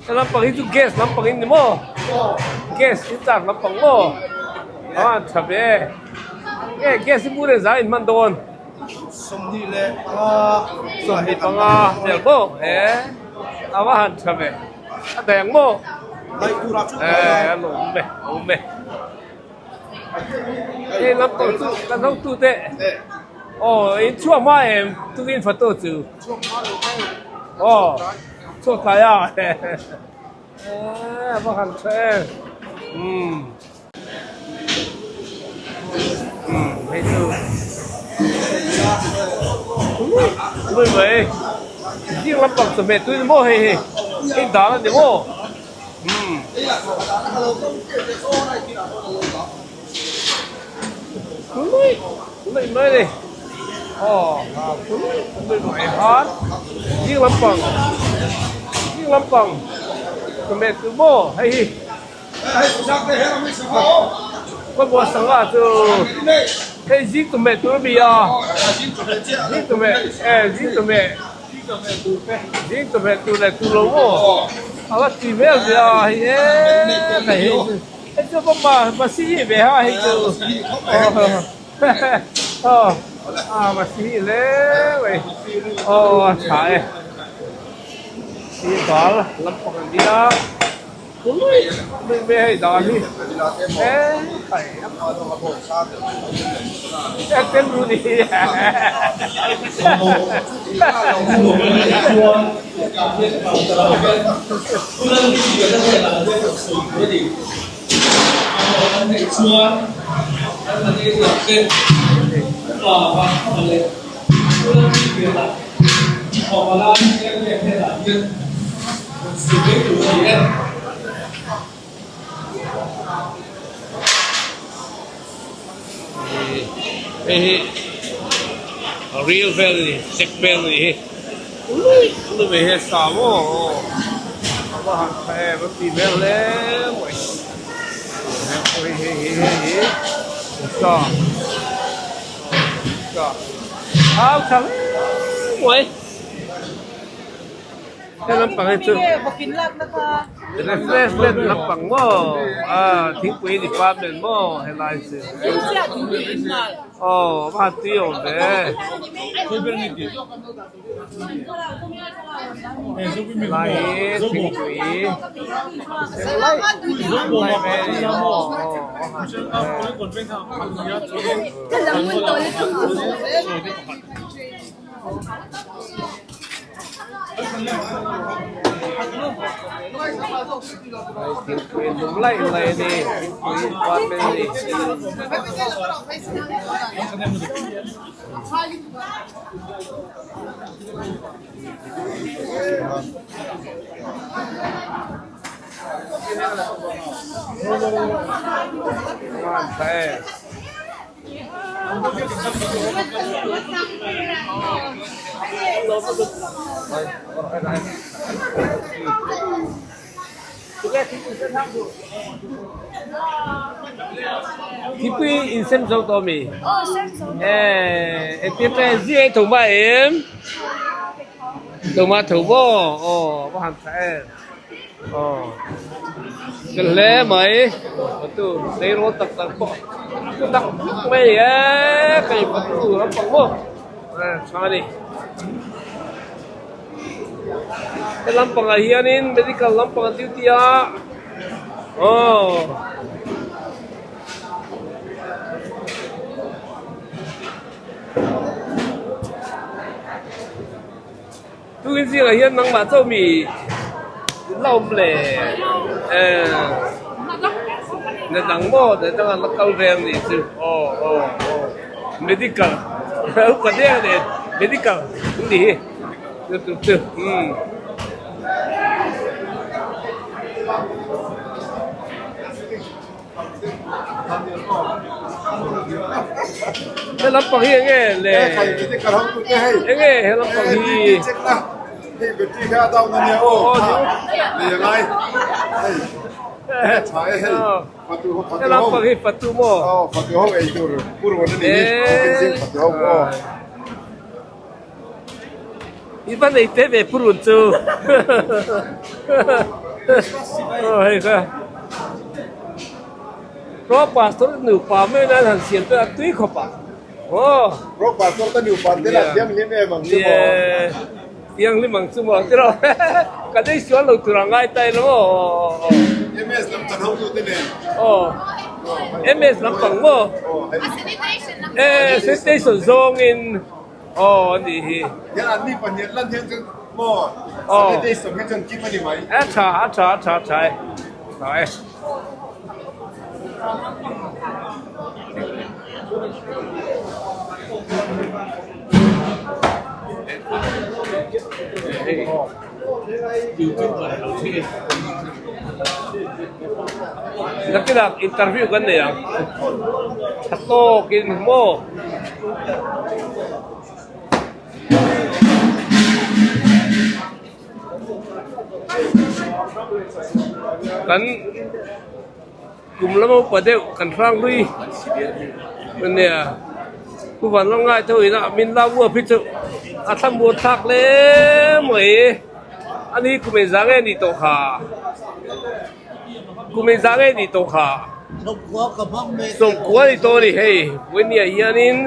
Lampang hi chu gas lampang in ni maw gas in chak lampang maw a tha ve nge gas hi bur engzah in hman dawn 25 vel maw he a va han tha ve a daih ang maw eh a lawm e awm e. Hei lampang chu kan hotu te aw in chhuak hma em tukin photo chu aw chhuak tlai a eh a va han tha em umm umm hei chu ui mai zing lampang chawhmeh tui ni maw hei hi hei dan a ni maw. Lui mai ni aw lui mai han ding lampang ding lampang chawhmeh chu maw hei hi kawbuah sangha chu hei zing chawhmeh tur a ni a zing chawhmeh eh zing chawhmeh. Ding chawhmeh tur leh tur lo maw a va ti vel ve a hei em hei hei chu va ma va sihi ve ha hei chu aw a va sihi hle mai aw a tha e si bal lampang an nia. Hei hi a ril vel a ni check vel a ni hi lui mai hi a sa maw aw a va han tha em a tih hmel hle mai hei hei hei hei hi sa sa au tha hle mai. He lampang hi chu refreshment lampang maw ah thingpui department maw helai chu aw a va han tui awm ve helai hi thingpui lai lai mai a ni aw Thingpui lum laih laih a ni thingpui department a ni. Thingpui in sem zo tawh ami? Eh engtin nge zing a i tho hma em? Tho hma tho maw? Aw va han tha em. Aw fel hle mai patu tleirawl tak tak pawh tak mai e kei patu lampang maw tha a ni he lampangah hianin medical lampang an duty a aw. Tukin zingah hian nangmah chauh mi la awm le eh na dang maw na dang an la kal ve ang nih chu aw aw aw medical upa deuh nen medical an nih hi chu chu chu umm. He lampang hi enge le? Enge he lampang hi? He lampang hi fatu maw? I va nei te ve purun chu. Aw hei kha. Pro pastor nupa mai nan han siam chu a tui khawp a. Aw. Pro pastor te nupa te lah thianghlim em ang chu maw. Thianghlim ang chu maw tiraw. Kan ei sual lo tur a ngai ta ilo maw. MS lam chan ho tu te nen. Aw. MS lampang maw. Sanitation zawngin. Aw a nih hi. Hian an ni pahnih lan hian chuan maw sanitation hi chuan kim a ni mai. A tha a tha a tha tha e tha e. Nakinah interview kan nei ang tha tawkin maw. Kan kum lama upa deuh kan hrang hlui ania pu van lam ngai tho ina min la uap hi chu a thlamuan thlak hle mai ani kum engzah nge ni tawh kha kum engzah nge ni tawh kha sawmkua ni tawh a ni hei vawinia hianin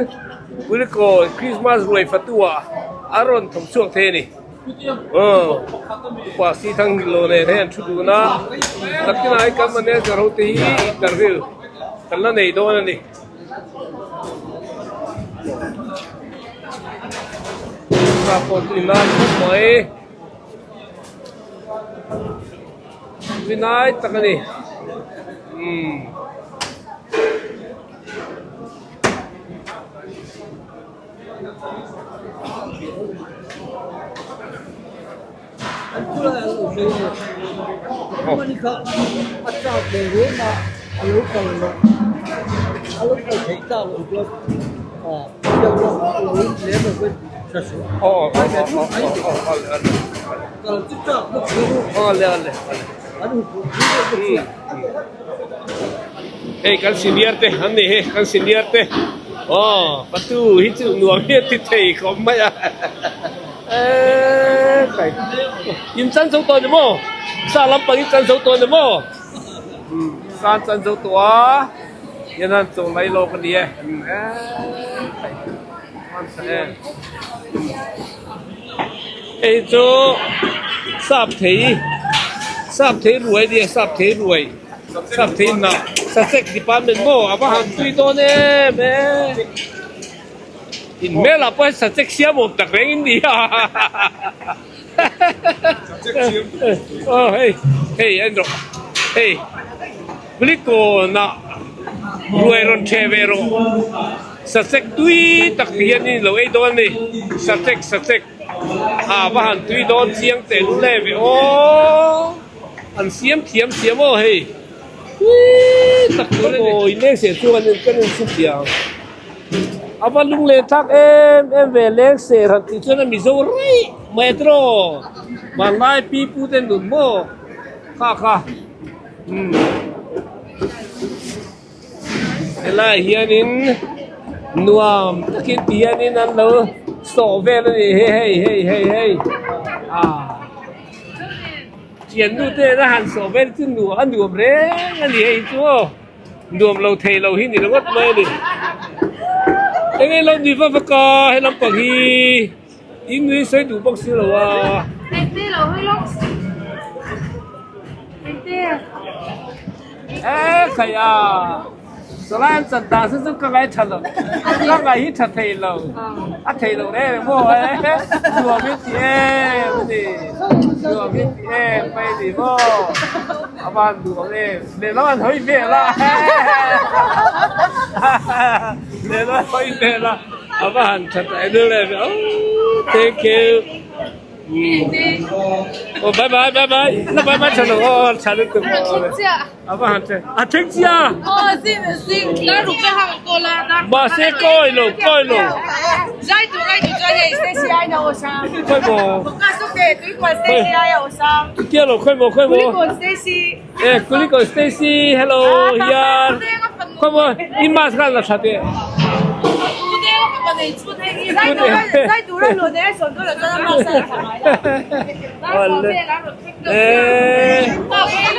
Kulikawn Christmas ruai fatua a rawn thawk chhuak thei a ni. Aw upa si thang lo nen hei an thu dun a nakinah hei kan manager ho te hi interview kan la nei dawn a ni. Upa pawh chu inai khawp mai inai tak a ni umm. Hei kan senior te an ni hi kan senior te aw patu hi chu nuam hi a ti thei khawp mai a eee kai in chan zo tawh ni maw sa lampang in chan zo tawh ni maw sa an chan zo tawh a hian an chaw lai lawk a ni e eee kai hei chu sap thei sap thei ruai a ni a sap thei ruai. Sap thei hnah Sasek department maw a va han tui dawn em e in hmelah pawh hian Sasek siam awm tak reng in ni a aw hei hei en rawh hei Kulikawn ah ruai rawn ṭheh ve rawh Sasek tui tak ti hian in lo ei dawn a ni Sasek Sasek a va han tui dawn chiang teh lul em ve aw. An siam thiam thiam aw hei ui tak tur a ni. Awi leng seh chu kan kan in chhun thiam. A va lung leh thlak em em ve leng seh ran tih chuan a mizo raih mai a tiraw. Vanlai pi pu te nun maw kha kha umm helaiah hianin nuam takin ti hianin an lo sawh vel a ni hi hei hei hei hei ah. Thiannu te a han sawh vel chu nuam a nuam reng a ni hei chu aw nuam lo thei lo hi ni ringawt mai a ni eng eng lo ni va vak a he lampang hi in nui sawi duh bawk si lo a. E khai a Sawlai an chan dan chu ka ngai tha lo ka ngai hi tha thei lo a thei lo reng reng maw e nuam hi ti em a ni nuam hi ti em mai a ni maw a van nuam em lehlam an hawi vel a lehlam an hawi vel a a va han tha ta em em aww thank you. Aw bye bye bye bye la bye bye tha lo aw tha lutuk aw a va han che a thleng chia mahse kawi lo kawi lo khawi maw tia lo khawi maw khawi maw e kuliko Stacy hello hian khawi maw i mask kha la tha teh.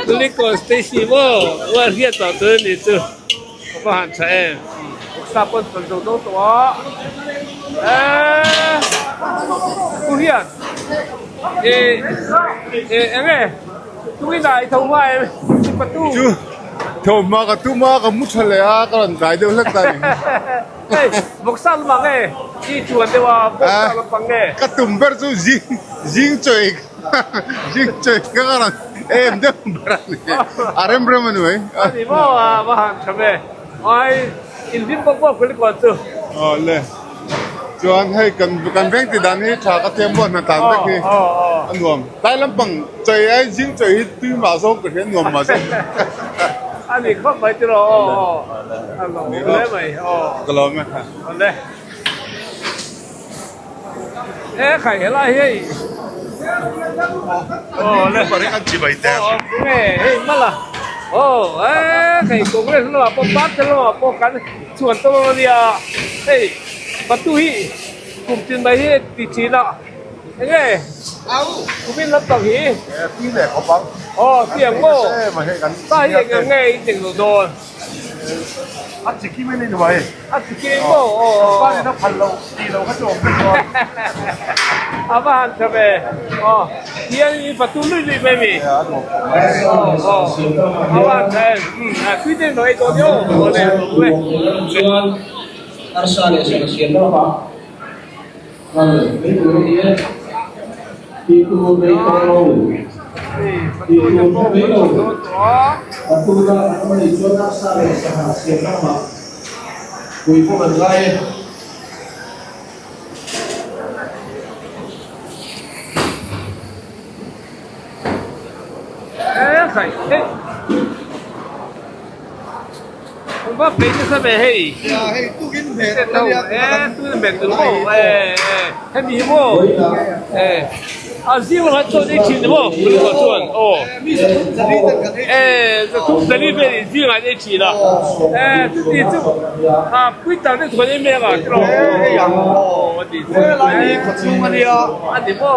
Kuliko Stacy maw ua hriat tawh tur a ni chu ka va han tha em vawksa pawn sawn zo zo tawh a eee pu hian eh eh eng nge tunge i tho hma em i patu chu tho hma ka tum a ka mu tha leh a ka rawn tlai deuh hlek ta a ni. Hei vawksa lamah nge i chuan deuh a vawksa lampang nge? Ka tum ber chu zing zing chawi zing chawi ka ka rawn em deuh ber a ni a rem rem a ni mai. A ni maw a va han tha ve ai inhlim bawk bawk kawlh kual chu. Aw le chuan hei kan kan veng ti dan hi tha ka thiam maw hna tan vek hi a nuam tlai lampang chawi ai zing chawi hi tui mah zawng ka hria nuam mah zawng. A ni khawp mai tiraw aw aw. A lo hle mai aw. Ka lawm e. Awle. E khai helai hei. Awle. An chi bai te. Aw nge hei mala. Aw e khai Congress lamah pawh party lamah pawh kan chuan tawh a nia. Hei Batu hi kum tin mai hi ti thin a. Enge kumin lampang hi. Tui leh khawp ang. Aw tiang maw. Ta hi eng ang nge in teng lo dawn. A chi kim in in uai. A chi kim maw aw. Sawrkar in a phal loh tih loh kha chu awm vek dawn. A va han tha ve aw. Hian in fatu lui lui mai mi. Aw aw. A va han tha em. A tui te in rawn ei dawn nia aw. Awle awle. Chuan arsa leh sangha siam bakah kal mai tur a ni e. Tih tur nei tawh lo. Tih tur hre mai lo. A tuna an awm a nih chuan arsa leh sangha siam lamah pui pawh kan ngai e. Va phei nasa ve hei. Hemi hi maw a zing lamah chuan ei thin ni maw Kulikaw chuan aw zathum zali vel in zingah an ei thin a chuti chu a pui tak deuh chuan ei mek a tiraw aw a ti chu a ni maw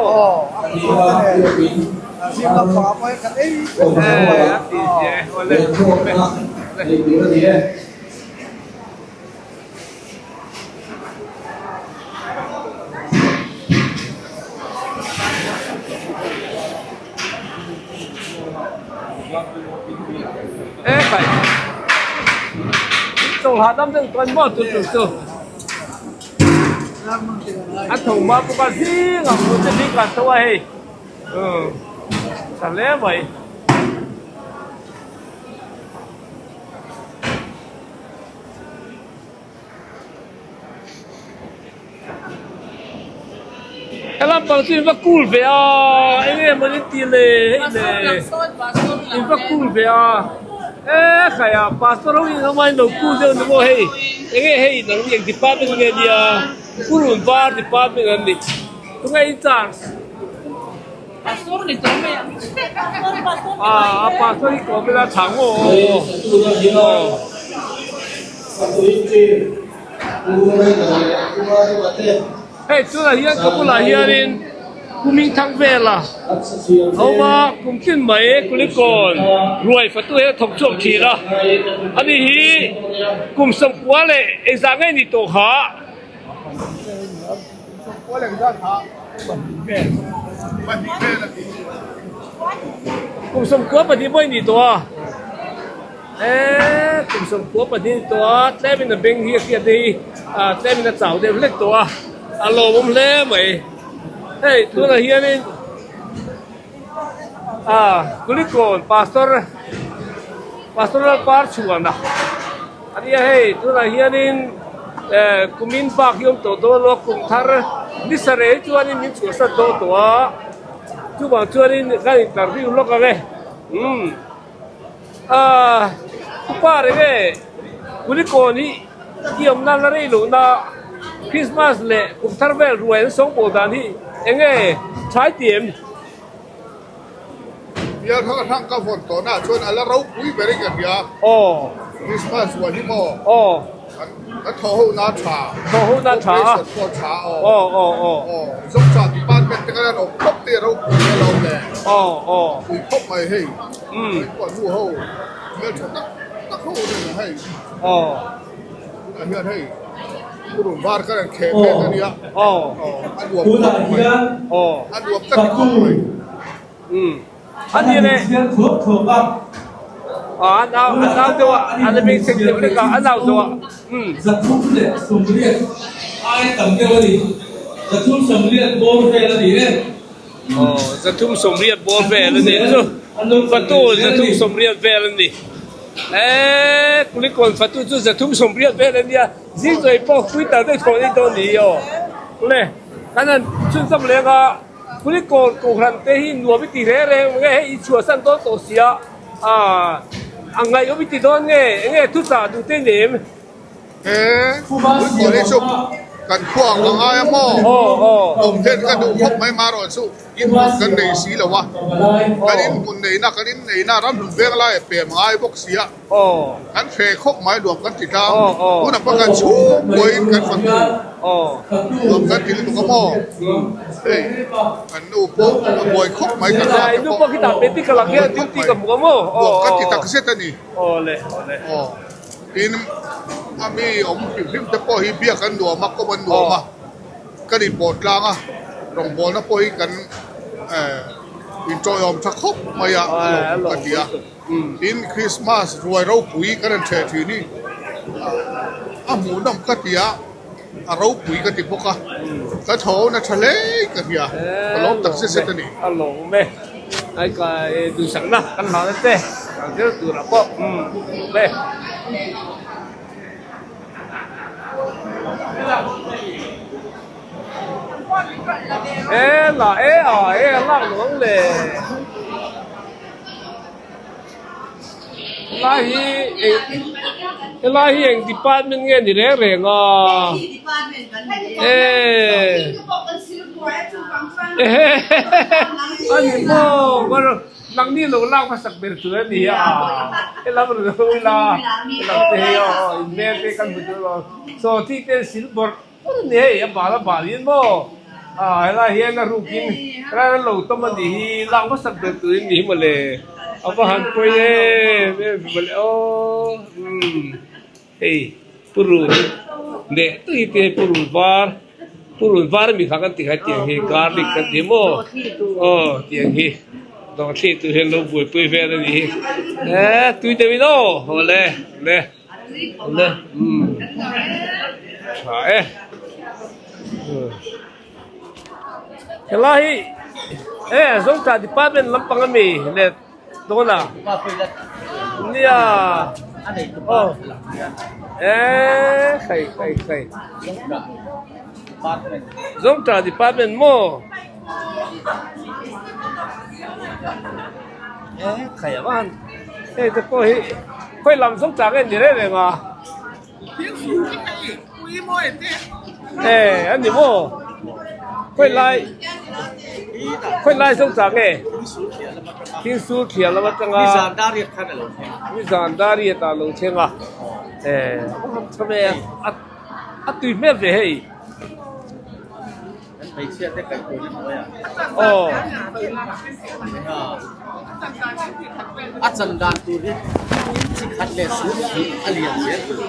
A tho hma bawk a zingah hmuh che bik ah tho a hei. Umm tha hle mai. He lampang chu in va cool ve a eng nge maw in ti le hei le in va cool ve a e khai a pastor ho in awm a in lo cool deuh ni maw hei eng nge hei nang eng department nge nia purun var department an ni. Tunge in charge? Ah, a pastor hi kawm ila tha ngaw aw. Hei tunah hian ka bulah hianin Kuming thang vela a awm a, kum tlin mai Kulikawn ruai fatu hian a thawk chhuak thin a, ani hi kum 90 leh engzah ngei ni tawh kha. Kum 92 pawh i ni tawh a, eee kum 92 ni tawh a, tlemin a beng hi a hriat te hi ah tlemin a chau deuh hlek tawh a, a lawmawm hle mai. Hei tunah hianin ah Kulikawn Pastor Pastor Lalparchhuana a nia hei tunah hianin eh kumin bak hi awm tawh dawn lo a kum thar ni sarei chuanin min chhuahsan dawn tawh a. Chuvang chuanin kan interview lawk ang e. Umm ah upa reng e Kulikawn hi i awmna la rei lohna Christmas leh kum thar vel ruai an sawngbawl dan hi eng nge thlai ti em? Bial hrang hrang ka vawn tawh naah chuan a la ropui ber in ka hria. Aw. Christmas ruai hi maw? Aw. Kan thawh ho na tha. Thawh ho na tha a. Operation pawh tha aw. Aw aw aw. Aw Zongcha department te khan an awm khawp te ropui a lo le. Aw aw. Pui khawp mai hei. Umm. Hei pawh nu ho hmeltha tak tak ho nen a hei. Aw. Tunah hian hei purun var khan an kheh mek a nia. Aw. Aw a nuam khawp mai. Aw. A nuam tak khawp mai. Umm. A ni le. A nau a nau deuh a a la beng chheng deuh hlek a a nau deuh a umm. Aw 380 bawr vel a ni chu fatu 380 vel a ni eee kulikawn fatu chu 380 vel a nia zing chawi pawh pui tak deuh thaw a ni dawn ni aw le kan han chhunzawm leng a. Kulikawn kohhran te hi nuam i ti reng reng nge hei i chhuahsan dawn tawh sia ah a ngaihawm i ti dawn nge enge thuchah duh te nem? He Kulikawn hi chu kan khua ang a ngai a maw? Awm hian ka duh khawp mai marawh chu inhmun kan nei si lo a, kan inhmun neihna kan inneihna ramhlun veng lai a pem ngai bawk sia. Kan hre khawp mai nuam kan ti tlang. Tunah pawh kan chhung pawhin kan fatu nuam kan ti lutuk a maw? Hei kan nu pawh a buai khawp mai kan fate pawh a buai khawp mai. Nuam kan ti tak zet a ni. Aw tin a mi awm hrim hrim te pawh hi biak an nuam a kawm an nuam a kan inpawh tlang a rawngbawlna pawh hi kan inṭawiawm tha khawp mai a a lawm ka ti a. Tin, Krismas ruai ropui ka rawn ṭheh ṭhin hi a hmuhnawm ka ti a, a ropui ka ti bawk a, ka thaw na ṭha hle ka hria, ka lawm tak zet zet a ni. A lawm e, ai ka duhsakna kan hlau na te, kan zir turah pawh lawm e. E la e a e a lak lo ang le. Helai hi eng helai hi eng department nge ni reng reng a eh ehe a ni maw nangni lo lak hmasak ber tur a ni a helam rawn hawi la helam te hi aw in hmel te kan hmu tur alawm saw chi te sil bawrh Hmun ni hei a bal a bal in maw ah helai hian a rukin helai an lo tawm a nih hi lak hmasak ber turin ni hi mawle a va han pawi em em ve mawle aw umm hei purun leh tui te purun var purun var ami kha kan tih kha tiang hi garlic kan ti maw aw tiang hi dawhthli tur hian lo buaipui vel a nih hi eh tui deuhin aw awle le. Le umm tha e helai hi e zawngtah department lampang ami le dawn a nia aw e khai khai khai zawngtah department maw e khai a van. Hei te pawh hi khawi lam zawng chak en ni reng reng a. E a ni maw khawi lai khawi lai zawng chak nge Thingsul thliah lam atanga Nizan Dariat ah lo thleng a e a tui hmel ve hei. Hmeichhia te kaih tur in hnuai ah. Aw. A chan dan tur hi chi khat leh sut hi a lian zel tur.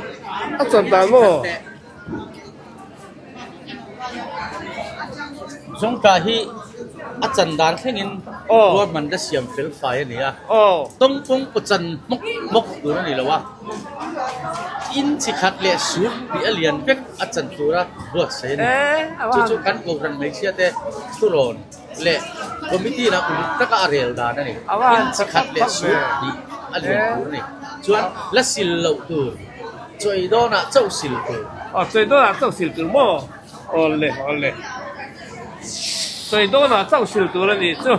A chan dan maw? Zawngtah hi a chan dan thlengin ruahman la siam fel fai a ni a. Tawngpawng paw chan hmawk hmawk tur a ni lo a. In chi khat leh sut tih a lian vek a chan tura buatsaih a ni. Chu chu kan kohhran hmeichhia te thurawn leh committee lah uluk taka a rel dan a ni. In chi khat leh sut tih a lian tur a ni. Chuan la sil loh tur, chawi dawnah chauh sil tur. Aw chawi dawnah chauh sil tur maw? Awle awle. Chawi dawnah chauh sil tur a nih chu.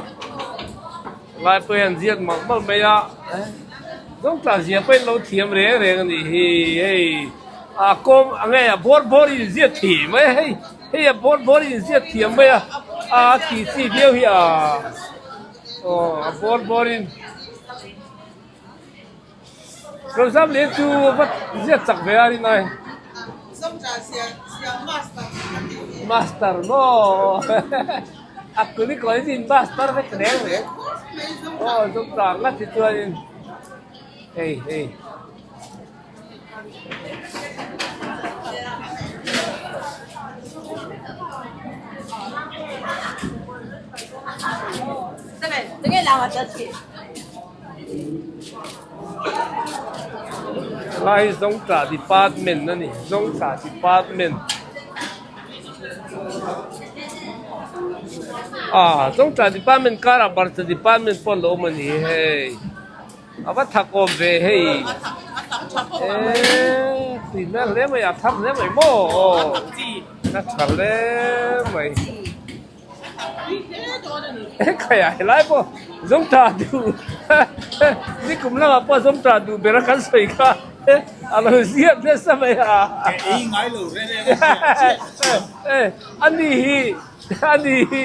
Lai pawh hian ziak malh malh mai a, zawngtah zia pawhin lo thiam reng reng a nih hi hei a kawm a nge a bawr bawr in ziak thei mai a hei hei a bawr bawr in ziak thiam mai a a tih chi viau hi a aw a bawr bawr in Rozam leh chu va ziak chak ve a rinai. Master maw a kuli kawi in master vek reng reng aw zungtah ngat hi chuanin hei hei. Lai Zawngtah Department a ni Zawngtah Department ah Zawngtah Department karah Barca Department pawh an lo awm a ni hei a va thak awm ve hei eee tui hmel hle mai a thar hle mai maw aw a tha hle mai. Khaiah helai pawh zawngtah duh nikum lamah pawh zawngtah duh ber a kan sawi kha a lo ziak nasa mai a. A ni hi a ni hi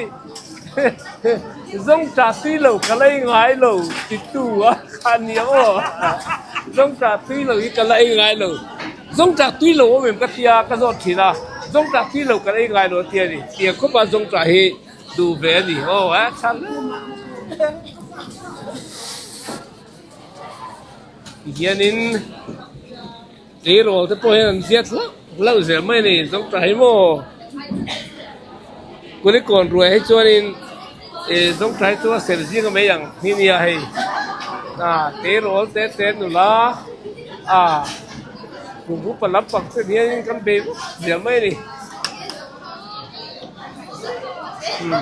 zawngtah tui lo ka la ei ngai lo titu a kha a nia aw zawngtah tui lo hi ka la ei ngai lo. Zawngtah tui lo awm em ka tia ka zawt thin a, zawngtah tui lo kan ei ngai lo a tia ni. Tiang khawpa zawngtah hi duh ve a ni. Aw a tha hle. Tihianin tleirawl te pawh hian an ziat hlauh hlauh zel mai a ni zawngtah hi maw. Kulikawn ruai hi chuanin ih zawngtah hi chu a ser zing a mai ang hi nia hei. Tleirawl te te nula. A kum upa lampang ten hianin kan bei vak zel mai a ni. Umm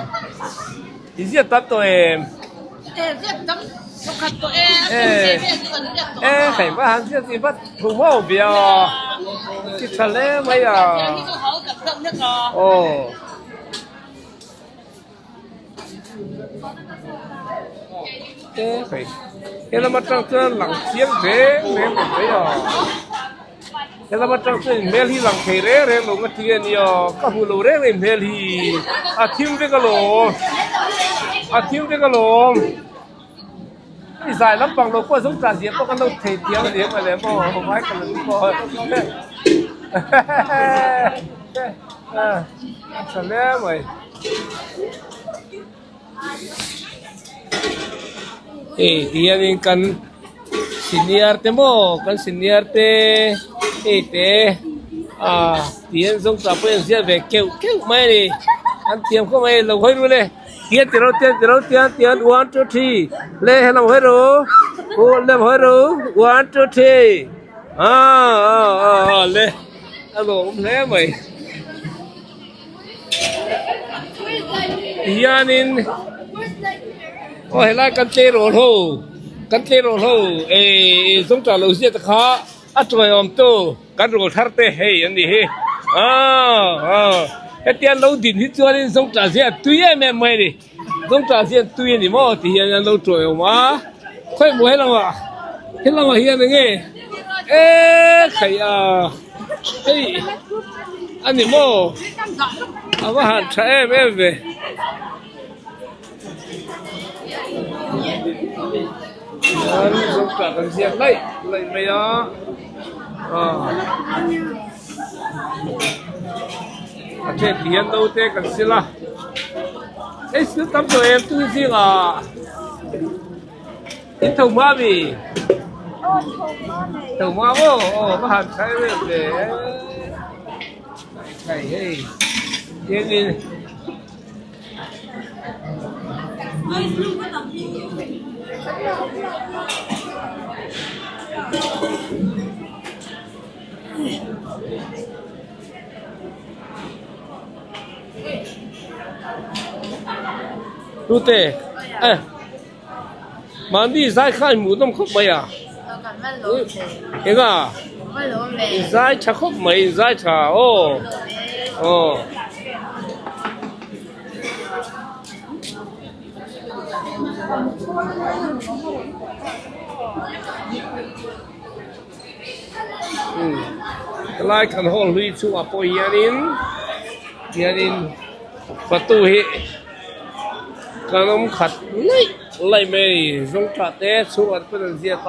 i ziak tam tawh em? E hei va han ziak i va thu ho ve a ti tha hle mai a aw. He lam atang chuan lang chiang reng reng lo mai a he lam atang chuan in hmel hi lang thei reng reng lo nga ti a nia ka hmu lo reng reng hmel hi a thim vek alawm a thim vek alawm hei zai lampang lo pawh zawng tah zia pawh kan lo thei thiam a ni em le maw Michael an pawh a tha hle mai. Hei ti hianin kan senior te maw kan senior te hei te ah ti hian zawng tah pawh hi an ziak ve keuh keuh mai a ni an thiam khawp mai lo hawi ru le tian ti ro tian ti ro tian tian one two three le helam hawi ru aw lem hawi ru one two three ah ah ah le a lawm hle mai. Hianin aw helai kan tleirawl ho kan tleirawl ho eh zawngtah lo ziat kha a chawi awm tu kan rawl thar te hei an nih hi aw aw hetia lo din hi chuanin zawngtah ziah a tui em em mai a ni zawngtah ziah a tui a ni maw ti hian an lo chawi awm a khawi maw helamah helamah hian eng nge eee khaih a. Hei a ni maw a va han tha em em ve. Chuan zawngtah kan ziak laih laih mai a aw a then ti hian naute kan sil a hei sil tam tawh em tun zingah. In tho hma mi? Tho hma maw? Aw va han tha em em ve. Hei hei tiangin Tute eh. Mahni zai kha in hmuhnawm khawp mai a. Enga? In zai tha khawp mai, in zai tha aw. Aw. Helai kan hall hlui chungah pawh hianin hianin fatu hi kan awm khat laih laih mai a ni. Zawngṭah te chhungah te pawn an ziak a,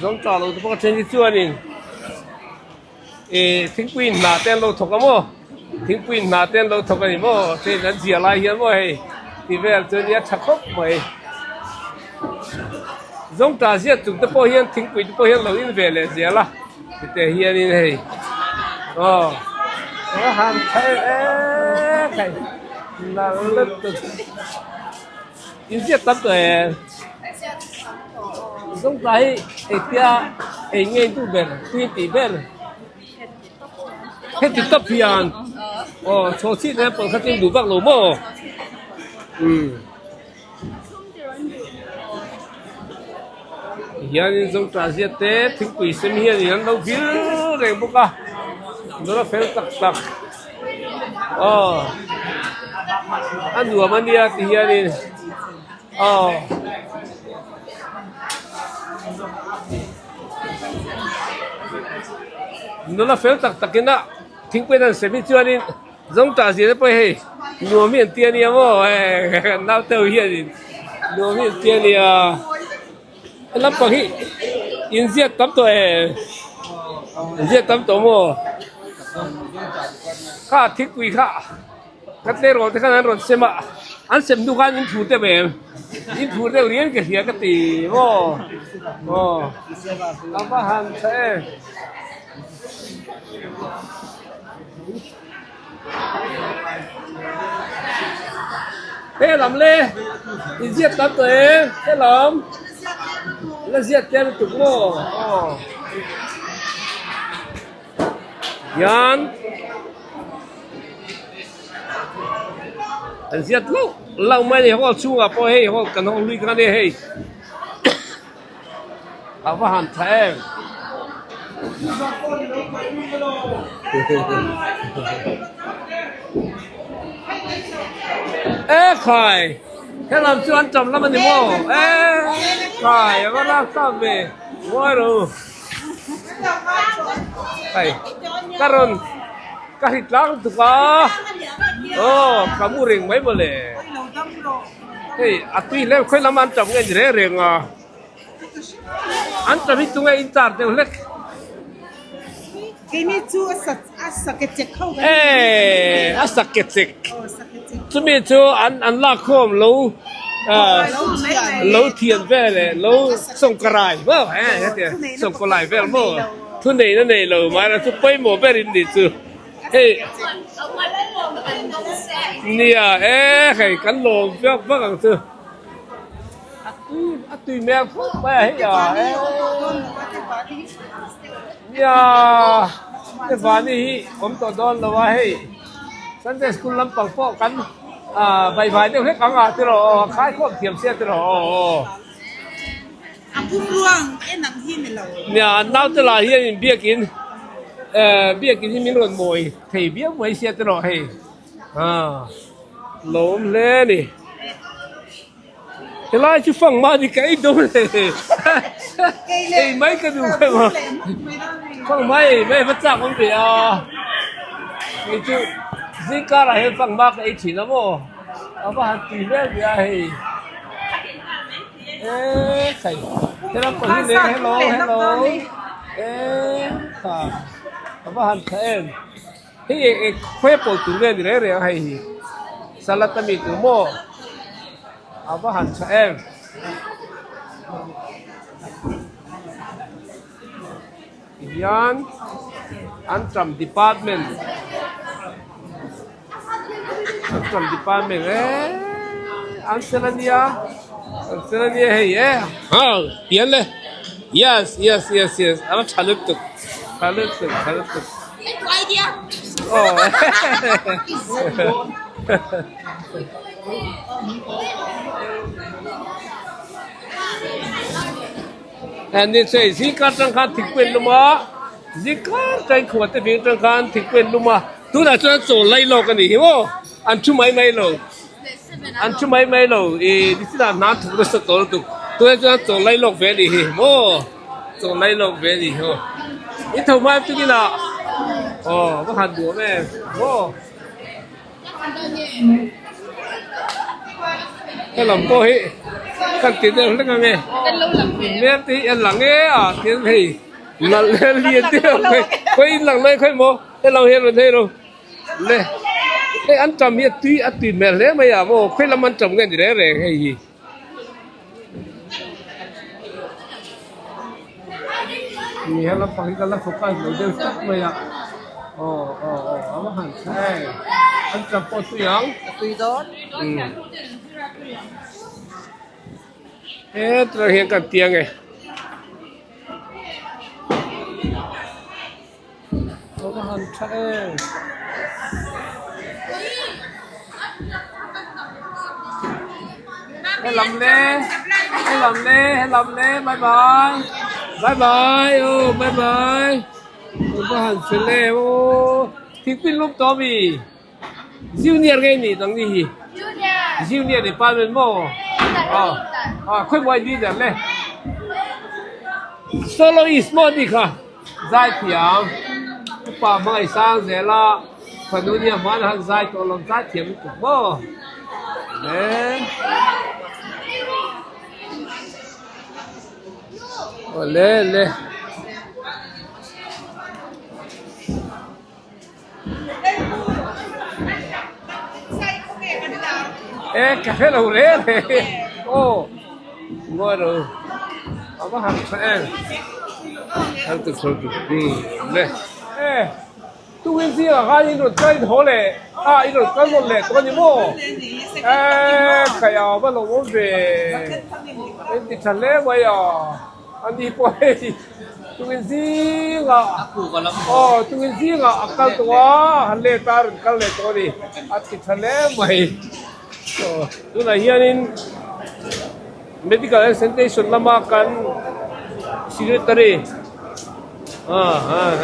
zawngṭah lo te pawh a then hi chuanin Ih thingpui hna te an lo thawk a maw thingpui hna te an lo thawk a ni maw train an ziah lai hian maw hei ti vel chu nia tha khawp mai zawngtah ziat chung te pawh hian thingpui te pawh hian lo in ve leh zel a tite hianin hei aw a han tha em em hei nalh lutuk inziak tam tawh em. Zawngtah hi engtia ei ngei duh ber tui tih ber heti tawp hian aw chhaw chhit nen pawlh kha chu duh vak lo maw umm hianin zawngtah ziat te thingpui sem hianin an lo vil reng bawk a nula fel tak tak aw a nuam a nia ti hianin. Aw. Nula fel tak takin a thingpui an sem hi chuanin zawngtah zir te pawh hei nuam hi an ti a nia maw hei naute ho hianin nuam hi an ti a nia he lampang hi inziak tam tawh em inziak tam tawh maw kha thingpui kha. Ka tleirawl te khan an rawn sem a, an sem hnu khan in phur deuh em? In phur deuh rian ka hria ka ti maw? Aw, a va han tha em? He lam le, in ziak tam tawh em? He lam, la ziak tel lutuk maw? Aw. Hian an ziat lauh lauh mai a ni hall chhungah pawh hei hall kan hawng hlui kha ania hei a va han tha em e khai helam chu an tam lam a ni maw e khai a va rak ta ve ngawi rawh u. Hei ka rawn ka hri tlang tuk a aw ka mu reng mai mawle hei a tui hle khawi lam an tam nge ni reng reng a an tam hi tunge in char deuh hlek e a sa ke chek chumi chu an an lak khawm lo lo thian vel leh lo sawngkarai maw he hetiang sawngkawlai vel maw thu nei na nei lo mai chu pawimawh ber in nih chu hei nia e hei kan lawm vek vek ang chu a tui a tui hmel khawp mai a hei a e nia te vani hi awm tawh dawn lo a hei. Sunday school lampang pawh kan ah vaivai deuh hlek ang a tiraw aw a khai khawm thiam sia tiraw aw aw. A pum ruang en ang hi ni lo. Nia an naute lah hian in biakin eh biakin hi min rawn mawi thei viau mai sia tiraw hei ah lawm hle a ni. Helai chu fang mahni ka ei dawn le ei mai ka duh kha maw fang mai ei mai va chak awm ve a kei chu zingkar ah hian fang ma ka ei thin a maw a va han tui vel ve a hei e khai helam pawh hi le hello hello e kha a va han tha em hei e khawi pawlh tur nge ni reng reng a hei hi salad ami tur maw. A va han tha em. Tihian Antram department Antram department eee an fel a nia an fel a nia hei e ha pian le yes yes yes yes a va tha lutuk tha lutuk tha lutuk aw. Ni che zingkar tang khan thingpui an lum a zingkar tang khuan te veng tang khan thingpui an lum a tunah chuan chaw lai lawk a nih hi maw an thu mai mai lo an thu mai mai lo ih nichina hna thawk nasa tawh lutuk tunah chuan chaw lai lawk ve a nih hi maw chaw lai lawk ve a nih hi aw in tho hma em tukin ah. Aw va han duam em maw. Helam pawh hi kan ti deuh hlek ang e. Hmel te hi a lang e a tin hei nalh leh lian deuh mai khawi in lang mai khawi maw helam hian rawn hei ro le hei an tam hi a tui a tui hmel hle mai a maw khawi lam an tam nge ni reng reng hei hi. Ni he lampang hi ka la focus lo deuh tlat mai a aw aw aw a va han tha em an tap pawh tui ang a tui dawn hetlai hian kan tiang e a va han tha em helam le helam le helam le bye bye bye bye aw bye bye a va han fel em aw thingpui lum tawh ami junior nge ni nang ni hi junior department maw aw ah khawimaw leader le soloist maw ani kha. Zaithiam upa hmangaih sang zela fanu nia hman han zai tawh lo zaithiam lutuk maw le. Awle le. E ka hre lo re re aw ngawi lo a va han tha em hal tu chho tu le e tukin zingah khan in rawn kal in haw leh a in rawn kal nawn leh tawh a ni maw e khaih a va lo awm ve in ti tha hle mai a. A ni pawh hei tungin zingah aw tungin zingah a kal tawh a, han let a rawn kal leh tawh a ni, a ti tha hle mai. Aw tunah hianin medical and sanitation lama kan secretary ah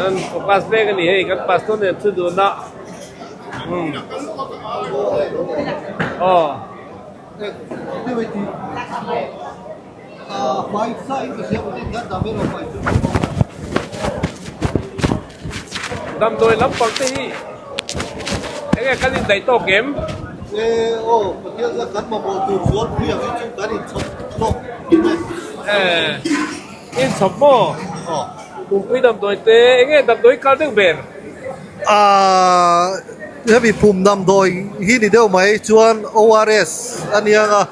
an focus mek a ni hei kan pastor nen thu dun a umm aw. Damdawi lampang te hi enge kan indaih tawk em? Inchhawp maw? Kumpui damdawi te enge damdawi kal deuh ber? Hemi phum damdawi hi ni deuh mai chuan ORS a nia nga.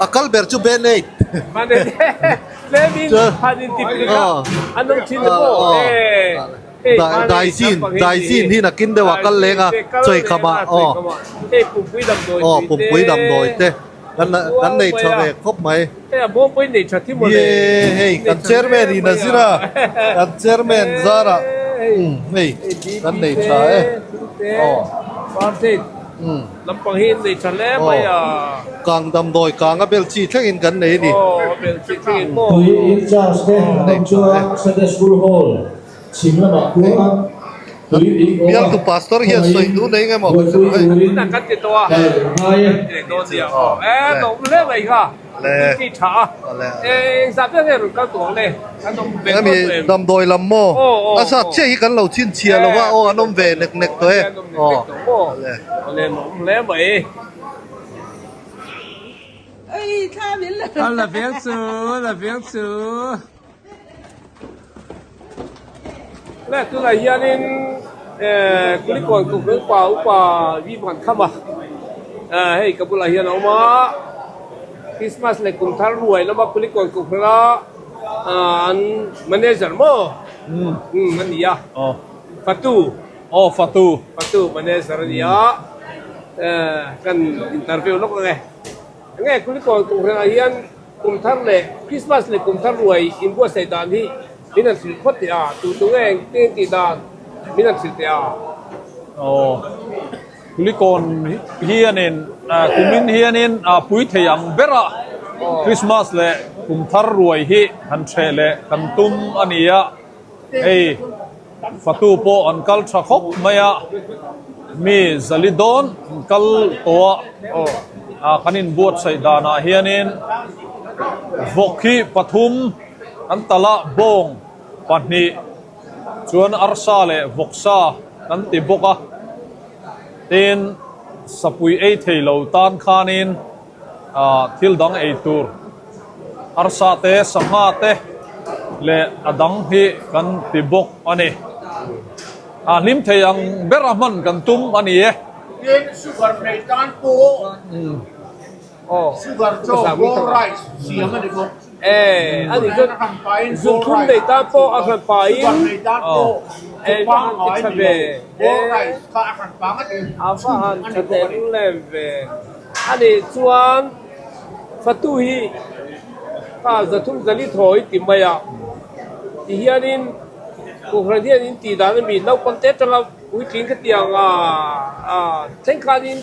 A kal ber chu Band-Aid. Band-Aid tlemin han in ti pui kha an awm thin maw e. Daijin Daijin hi nakin deuh a kal leng a chawi kham ah aw. Hei pumpui damdawi tui te. Pumpui damdawi te kan nei tha ve khawp mai. Hei a bawngpui nei tha thi mawle. Ye hei kan chairman in a zir a kan chairman zar ah hei kan nei tha e. First aid. Lampang hi in nei tha hle mai a. Kang damdawi kang a bel chi thlengin kan nei a ni. Aw a bel chi thlengin maw. Tui in charge te an awm chuan Sunday School Hall chhim lamah khuan tui ui awm a Bialtu Pastor hian sawi duh nei nge maw buaipui turin Tunah kan ti tawh a. kal ngai e. Kan ti leh dawn nia. E lawm hle mai kha. Le. Tui tha a. E engzah ber nge rawn kal tawh ang le. An awm ve Hemi tawh em? damdawi lam maw? Aw aw A sat chiah hi kan lo chhinchhiah lo va, aw an awm ve nek nek tawh e. An awm nek nek tawh maw? Le. Le lawm hle mai. Oi thla min la. A la veng chu, la veng chu. Le tunah hianin eh Kulikawn Kohhran pa upa vi van kham a eh hei ka bulah hian a awm a Christmas leh kum thar ruai lama Kulikawn Kohhran a an manager maw um a ni a Fatu aw Fatu Fatu manager a ni a eh kan interview lawk ang e enge Kulikawn Kohhran ah hian Kum thar leh Christmas leh kum thar ruai inbuatsaih dan hi min han hrilh phawt teh a, tu tu nge engtin tih dan min han hrilh teh a. Aw, Kulikawn hianin kumin hianin pui thei ang bera Christmas leh kum thar ruai hi han hreh leh kan tum a ni a, hei fatu pawh an kal tha khawp mai a, mi zali dawn an kal tawh a, kan inbuatsaih danah hianin vawk hi pathum an talh a, bawng pahnih Chuan arsa leh vawksa kan ti bawk a, tin sapui ei thei lo tan khanin ah thil dang ei tur arsa te sangha te leh a dang hi kan ti bawk a ni. A hlim thei ang bera hman kan tum a ni e. Tin sugar nei tan pawh sugar chaw gold rice siam a ni bawk. A hran pain gold rice sugar nei tan pawh chaw pangngai ni lo gold rice kha a hran pang a ti chhum a ni bawk a ni. A nih chuan fatu hi kha zathum zali thawi ti mai a ti hianin Kohhran hian in tih dan a mi naupang te atanga puitling ka ti ang a thleng khanin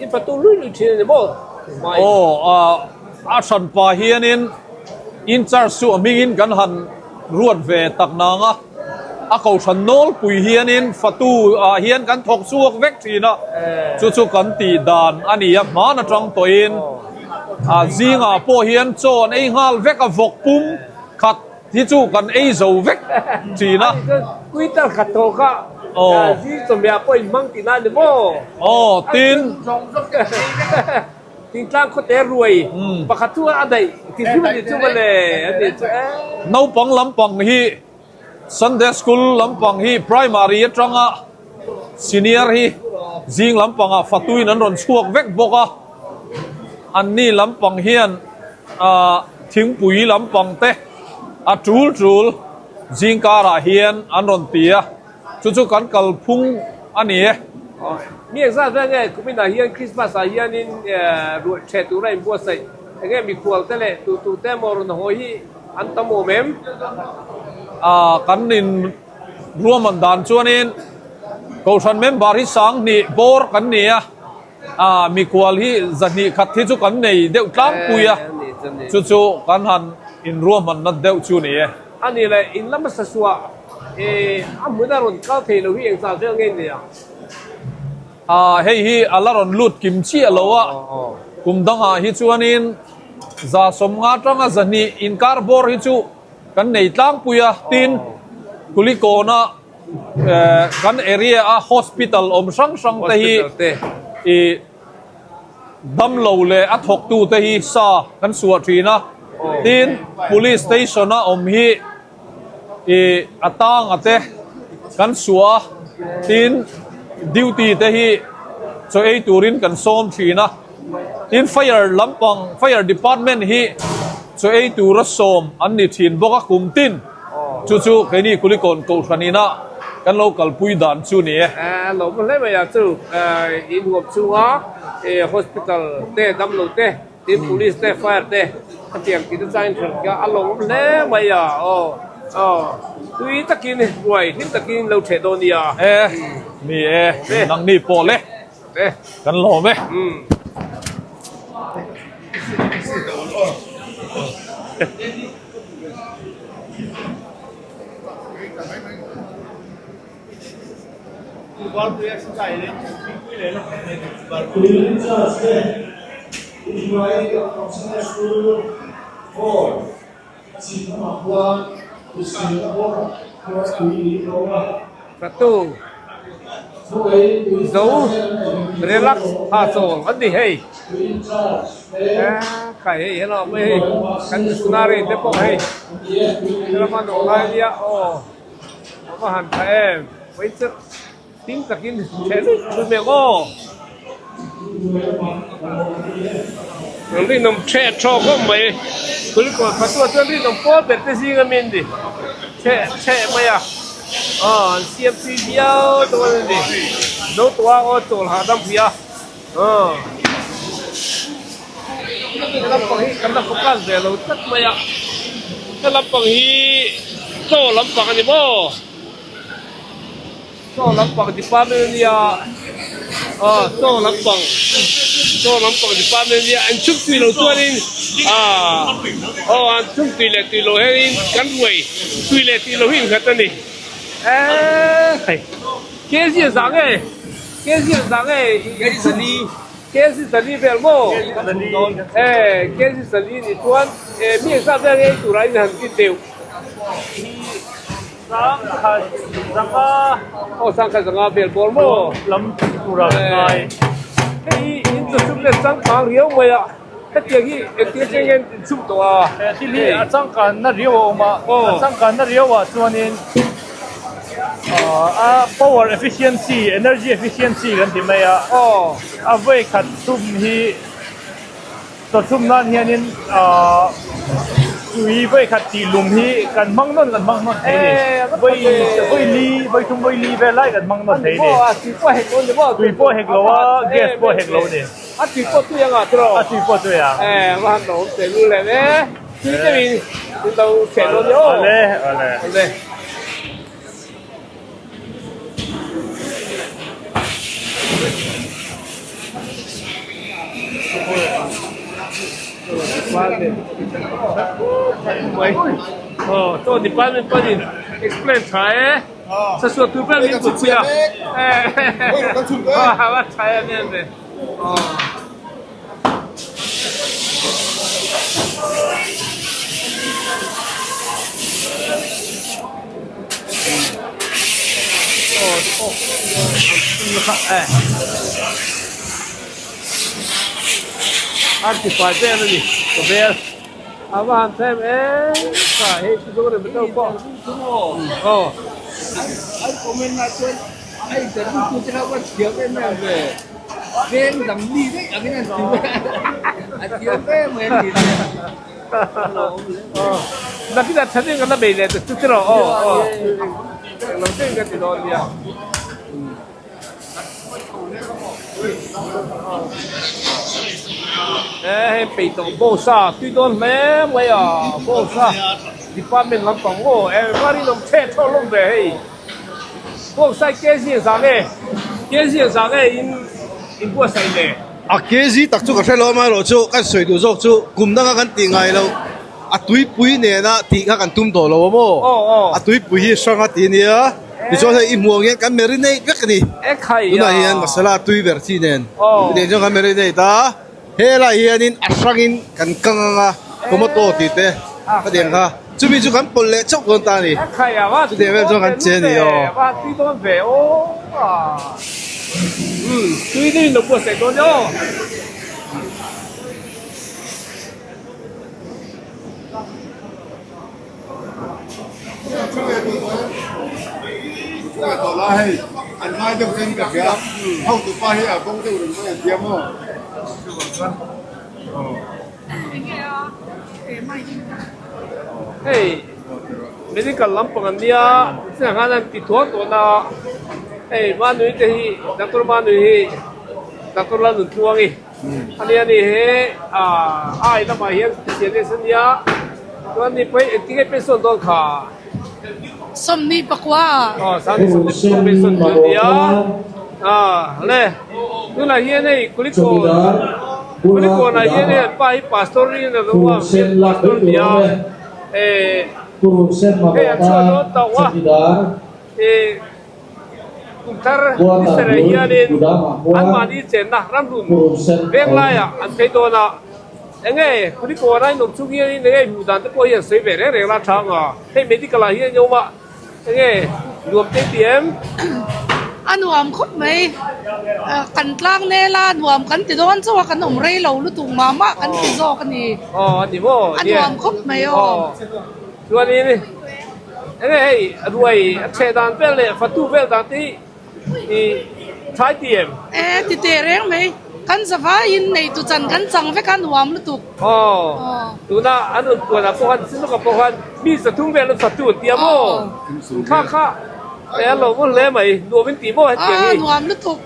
in fatu lui lui thin a ni maw? Aw a hran pa hianin in charge chu a hmingin kan han ruat ve tak nang a, a kohhran nawlpui hianin fatu ah hian kan thawk chhuak vek thin a, chu chu kan tih dan a ni a, hman atang tawhin zingah pawh hian chaw an ei nghal vek a, vawk pum khat. Hi chu kan ei zo vek thin a. Twitter khat tawh kha zing chawhmeh ah pawh in hmang tih na ni maw? Aw tin. Thingtlang khawte ruai pakhat chu a daih ti hrim a ni chu mawle a ti chu e. Naupang lampang hi Sunday School lampang hi Primary atanga Senior hi zing lampangah fatuin an rawn chhuak vek bawk a, anni lampang hian thingpui lampang te a tul tul zing karah hian an rawn ti a, chu chu kan kalphung a ni e. Mi engzat vel nge kuminah hian Christmas ah hianin ruah ṭheh tura inbuatsaih enge mikhual te leh tu tu te emaw rawn haw hi an tam awm em? Kan in Ruahman dan chuanin Kohhran member hi 2000 bawr kan ni a, ah mikual hi 200 khat hi chu kan nei deuh tlangpui a, chu chu kan han inruahman nat deuh chu ni e. A ni le, in lama sasuah eh a hmun a rawn kal thei lo hi engzah vel nge nia? Ah hei hi a la rawn lut kim chiah lo a, kum dangah hi chuanin 50 atanga 200 inkar bawr hi chu Kan nei tlangpui a, tin Kulikawna kan area a hospital awm hrang hrang te hi ih damlo leh a thawktu te hi sa kan suah thin a, tin police station a awm hi ih a tanga te kan suah a, tin duty te hi chaw ei turin kan sawm thin a. Tin fire lampang fire department hi chaw ei tura sawm an ni thin bawk a kum tin chu chu keini Kulikawn Kohhran ina kan lo kalpui dan chu ni e. A lo hmu hle mai a chu in huam chhunga hospital te damlo te tin police te fire te a tiang tih te changin hralh kha a lo hmu hle mai a aw aw tui takin ruai hlim takin lo theh dawn nia. E ni e nangni pawh le. Kan lawm e. Ratu zo relax ha chawl an ni hei khai hei hello mai hei kan missionary te pawh hei helama nawh lai nia aw a va han tha em mai chu Hlim takin ṭheh luih luih mai ang aw. An rinawm ṭheh ṭhawh khawp mai. Kulikawn Fatua chuan rinawm pawl ber te zing ami an ni. Ṭheh ṭheh mai a. Aw an siam tui viau dawn a ni. Zo tawh a aw chawl hahdam pui a. Aw. He lampang hi kan la focus ve lo tlat mai a. He lampang hi chaw lampang a ni maw? Chaw lampang department a nia aw chaw lampang chaw lampang department a nia an chhuk tui lo chuanin ah aw an chhuk tui leh tui lo hianin kan ruai tui leh tui lo hi inkhat a ni eee hei kg a zah nge kg a zah nge kg zali vel maw eh kg zali ni chuan eh mi engzat vel nge ei turah in han ti deuh hi. Sangkhat zanga. Aw sangkhat zanga vel bawr maw? Lam tura kan ngai. Hei in chawchhum leh changkang riau mai a, hetiang hi engtin che nge in chhum tawh a? He thil hi a changkanna riau a awm a, a changkanna riau ah chuanin a power efficiency, energy efficiency kan ti mai a, a vawikhat chhum hi Chawchhum nan hianin tui vawikhat tih lum hi kan hmang nawn kan hmang nawn thei ni. Vawi li, vawi thum vawi li vel lai kan hmang nawn thei ni. Tui pawh hek lo a, gas pawh hek lo ni. A tui pawh tui ang a tiraw? A tui pawh tui ang. Va han awm teh lul em e. Tui deuhin in lo cheh dawn nia aw. Awle, awle. Awle. Aw department pawhin explain tha e sasua tur ber min pui a a tha em em ve aw. An ti fai vel a ni ka vel a va han tha em em tha hei chu zawng rem deuh pawh aw an comment ah chuan a interview tu te kha va thiam em em ve. Veng dang mi daih angin an ti mai a, a thiam em mai a ni te. Nakinah thanin kan la bei leh ta chu tiraw aw aw englo deuhin kan ti dawn nia. E hei peitawh bawngsa tui dawn hle mai a bawngsa department lampang maw engvar in awm chhe thaw hlawm ve hei. Bawngsa hi kg zah nge kg zah nge in in buatsaih le? A kg tak chu ka hre lo amaherawh chu kan sawi duh zawk chu kum danga kan tih ngai loh a tuipui nena tih kha kan tum tawh lo a maw? A tuipui hi hrang a ti ania tichuan hei i hmuh ang hian kan marinate vek a ni tunah hian masala tui ber chi nen chutiang chuan kan marinate a. Helai hianin a hrangin kan kang ang a, tomato tih te ka ti ang kha, chumi chu kan pawlh leh chauh dawn ta a ni. Chutiang vel chuan kan che a ni aw. Hei medical lampang an nia chiah khan an ti thuak tawh na hei Manui te hi doctor Manui hi doctor Lalnuntluangi a nia ni he ah ai lamah hian specialist a nia chuan ni pawh engtin nge pension dawn kha. 24 Aw 30 pension tur a nia ah le tunah hian hei kulikawn kulikawnah hian hei an pa hi pastor in a lo a pastor a nia eh hei an chhuah dawn tauh a eh. Kum thar Israel hianin anmahni chenna ramhlun veng laiah an phei dawn a, enge Kulikawn a inawm chung hianin enge hmuh dan te pawh hi an sawi ve reng reng la tha ang a, hei medical ah hian in awm a, enge nuam te ti em? A nuam khawp mai, kan tlang nel a, nuam kan ti dawn chauh a, kan awm rei lo lutuk mah mah kan ti zawk a ni. Aw a ni maw? A nuam khawp mai aw. Chuanin enge hei ruai a chheh dan vel leh fatu vel dan te hi i thlai ti em? E ti teh reng mai, kan zavaiin neitu chan kan chang vek a nuam lutuk. Aw, tuna an rawn puanah pawh khan Siloka pawh khan mi zathum vel an fatu an ti a maw? Kha kha e a lo maw hle mai, nuam in ti maw hetiang hi? Aw nuam lutuk.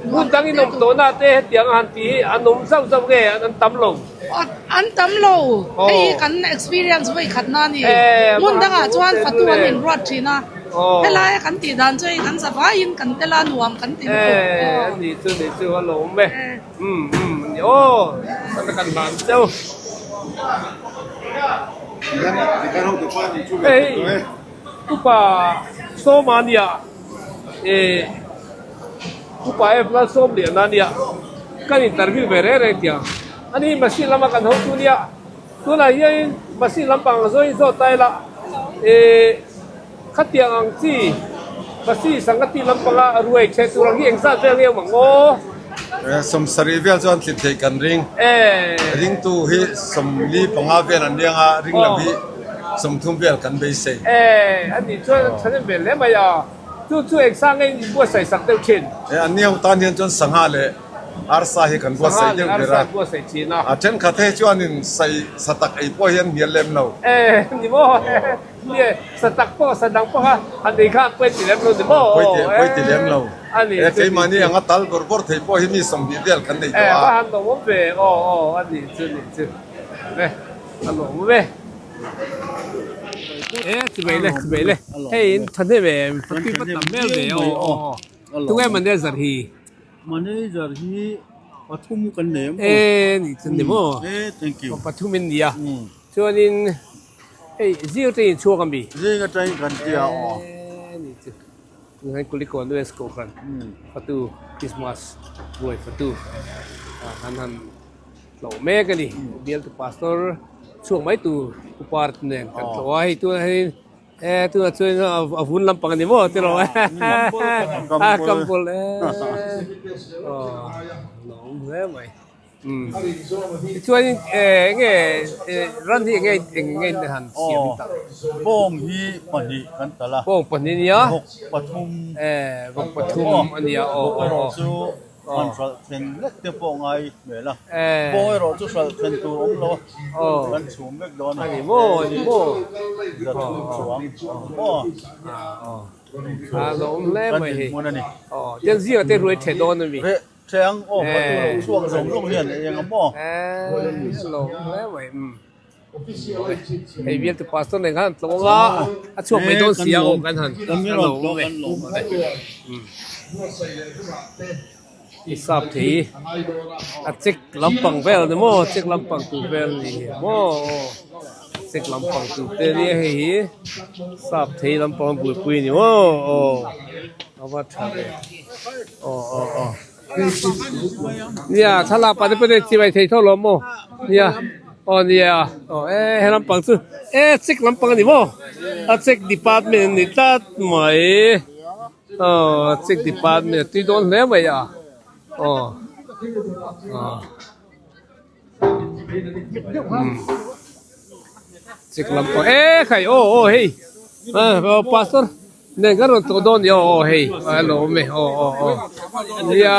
Hmun dang in awm tawhna te hetiang a han ti hi an awm zauh zauh nge an tam lo? An tam lo, hei hi kan experience vawi khatna a ni. Hmun dangah chuan fatu an inruat thin a, helaia kan tih dan chu hei kan zavaiin kan tel a nuam kan ti lutuk. A ni chu ni chu a lo awm e, umm umm a ni aw, kan hlan cheu. Hei upa Sawma nia eh. Upa F Lalsawmliana nia kan interview ve reng reng tiang a ni. Machine lama kan hotu nia tunah hianin machine lampang zawin zawt ta ila eh. Khatiang ang chi Pasi Sangati lampanga ruai chhe tur ang hi engzat vel nge awm ang aw? Sawmsarih vel chuan thlit theih kan ring. Ringtu hi 45 vel an riang a, ring lam hi 30 vel kan beisei. A nih chuan an thahnem ve hle mai a, chu chu engsa nge in inbuatsaih sak deuh thin? An ni ho tan hian chuan sangha leh arsa hi kan buatsaih deuh ber a. A thenkhat hei chuanin sai sa tak ei pawh hi an hnial lem lo. Ni maw? Nge sa tak pawh sa dang pawh kha han ei kha an pawi ti lem lo ni maw? Pawi ti pawi ti lem lo. A ni E keimahni anga tal bawrh bawrh thei pawh hi mi 20 vel kan nei tawh a. E va han lawmawm ve aw aw a ni chu ni chu e a lawmawm e. E chimei le chimei le hei in thahnem em fatui va tam vel ve aw aw tunge manager hi? Manager hi pathum kan nei a maw? E ni chu ni maw? E thank you. Pathum in nia chuanin Hei zing atangin in chhuak a mi? Zing atangin kan tia aw. Eee ni chu. Tunah Kulikawn West Kohhran fatu Christmas ruai fatu an han tlawh mek a ni. Bialtu pastor chhuak mai tur upa nen kan tlawh a, hei tunah hian eee tunah chuan a vun lampang a ni maw tiraw a kambul eee aw lawm hle mai. Tichuanin eng nge ran hi eng nge eng nge in han siam tak? Bawng hi pahnih kan tal a. Bawng pahnih nia? Vawk pathum. Vawk pathum a nia aw. Vawk erawh chu han hralh then lek te pawh ngai hmel a. Bawng erawh chu hralh then tur awm lo a. Kan chhum vek dawn a. A ni maw a ni maw. Za thum chuang maw. A lawm hle mai hei. Aw tiang zingah te ruai ṭhe dawn a mi? Ṭhiang aw fatu lo chhuak zawng zawng hian eng a maw? Lawm hle mai umm. Hei bialtu pastor nen khan an tlawm a, a chhuak mai dawn si a aw kan han lawm e. I sap thei a check lampang vel ni maw check lampang tur vel ni hi maw check lampang tur te nia hei hi sap thei lampang buaipui ni maw aw. A va tha ve. Aw aw aw. Nia thlalak pah te pawh chu chibai thei tho lo maw? Nia aw nia aw e he lampang chu e check lampang a ni maw? A check department a ni tlat mai. Aw check department a tui dawn hle mai a. Aw aw. Check lampang e khai aw aw hei aw pastor. Nen kan rawn tawh dawn ni aw aw hei a lo awm e aw aw aw nia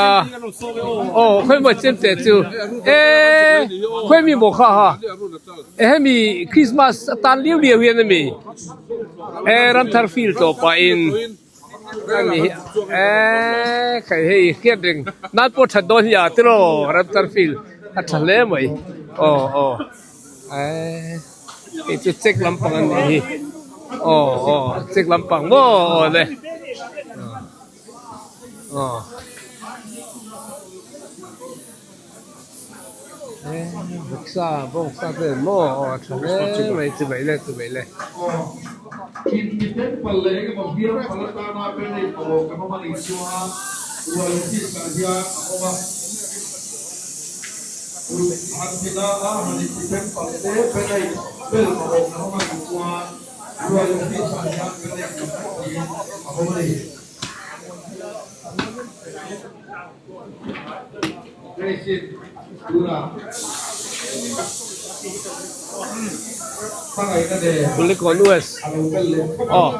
aw khawi maw chem teh chu e khawi mi maw kha ha e hemi Christmas atan liau liau hian ami e ramthar field tawh pahin ani e khai hei hriat reng nan pawh that dawn hi a tiraw ramthar field a tha hle mai aw aw e. Hei chu check lampang a nih hi aw aw check lampang maw aw le aw e vawksa bawngsa te maw aw a tha hle mai chu mai le chu mai le. Kulikawn US aw.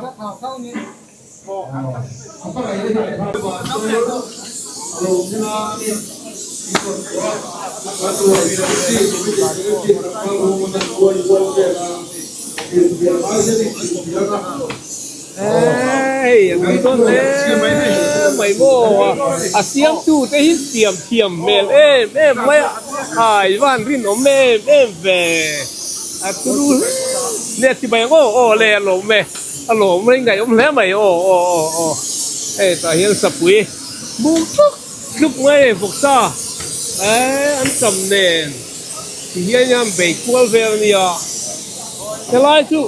Hei a tui dawn hle mai maw a siamtu te hi siam thiam hmel em em mai a ai van rinawm em em ve a turu hle nia ti mai ang aw aw le a lawm e. A lawm mai ngaihawm hle mai aw aw aw aw hei tah hian sapui buk tluk tluk mai a vawksa eee an tam nen ti hian hian bei kual vel a nia helai chu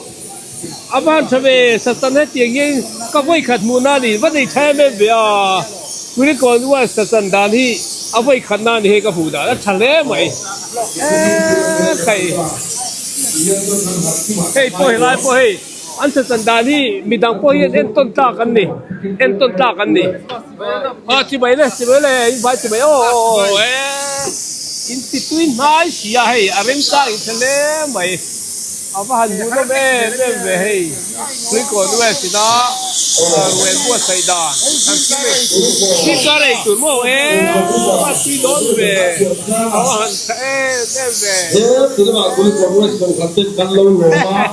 a van tha ve satan hetiang hian ka vawi khat hmuh na ni va nei tha em em ve a Kulikawn uan satan dan hi a vawi khat na ni hei ka hmuh dan a tha hle mai eee khai hei pawh helai pawh hei. An sachan dan hi midang pawh hian entawn tlak an ni, entawn tlak an ni. Aw chibai le, chibai le, in vai chibai aw aw aw e in ti tui hnai si a hei a remchang in hre hle mai. A va han hmuhnawm em em ve hei Tuikawn West ina ruai buatsaih dan kan thil ei thil kar ei tur maw e a tui dawn ve a va han tha em em ve. He tunah Tuikawn West kohhran ten kan lo lawm a,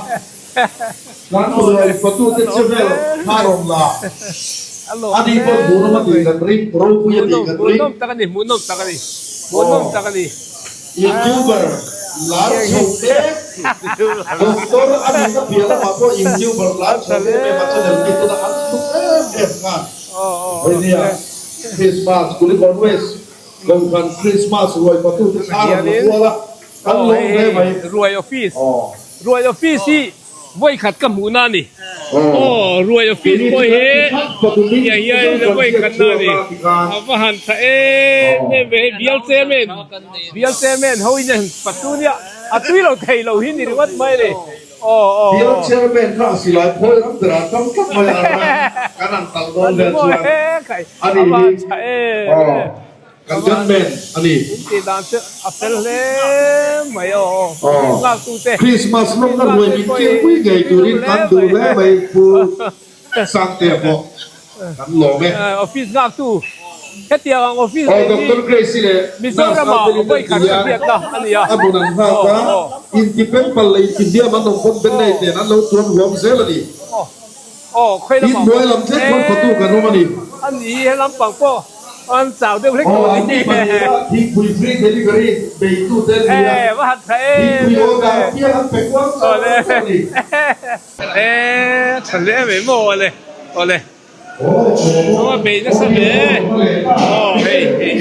kan ruai fatute che vel kha rawn la, a ni pawh hmuhnawm a tih kan ring, ropui a tih kan ring. Hmuhnawm tak a ni, hmuhnawm tak a ni, hmuhnawm tak a ni. Youtuber lar chho mek Doctor a nihna piah lamah pawh Youtuber lar chho em em a channel hi tuna an hlut em em khan hei nia Christmas Kulikawn West Kohhran Christmas ruai patute thla rawn la kual a kan lawm hle mai. Ruai office Ruai office hi Vawi khat ka hmuhna a ni. Aw, ruai office pawh hi tiang hian vawi khatna a ni. A va han tha em em ve hei bial chairman, bial chairman ho in a han patu nia, a tui lo thei lo hi ni ringawt mai a ni. Aw, aw, Bial chairman kha a silai phawi ram berah tam tlat mai a kan han tal dawn vel chuan a ni hi. Aw. Kan gunman a ni. In tih dan chu a fel hle mai aw. Aw. Christmas lawmna ruai min kilpui ngei turin kan duh hle mai Pu Sangtea pawh kan lawm e. Office nghaktu hetiang ang office nei hi Doctor Grace-i leh Mizoram ah vawi khat ka hriatna a ni a. A hmun an nghak a, intipempal leh intihliam an awm pawn Bennei nen an lo tuam huam zel a ni. Aw khawi lamah In hnuai lam thleng pawn fatu kan awm a ni. A ni he lampang pawh an chau deuh hlek tawh a ni. Aw an ni pahnih a thingpui free delivery beitu te an ni a. E va han tha em Thingpui order apiang an pe kual chauh chauh a ni. E tha hle mai maw awle awle. Aw a bei nasa hle. Aw hei hei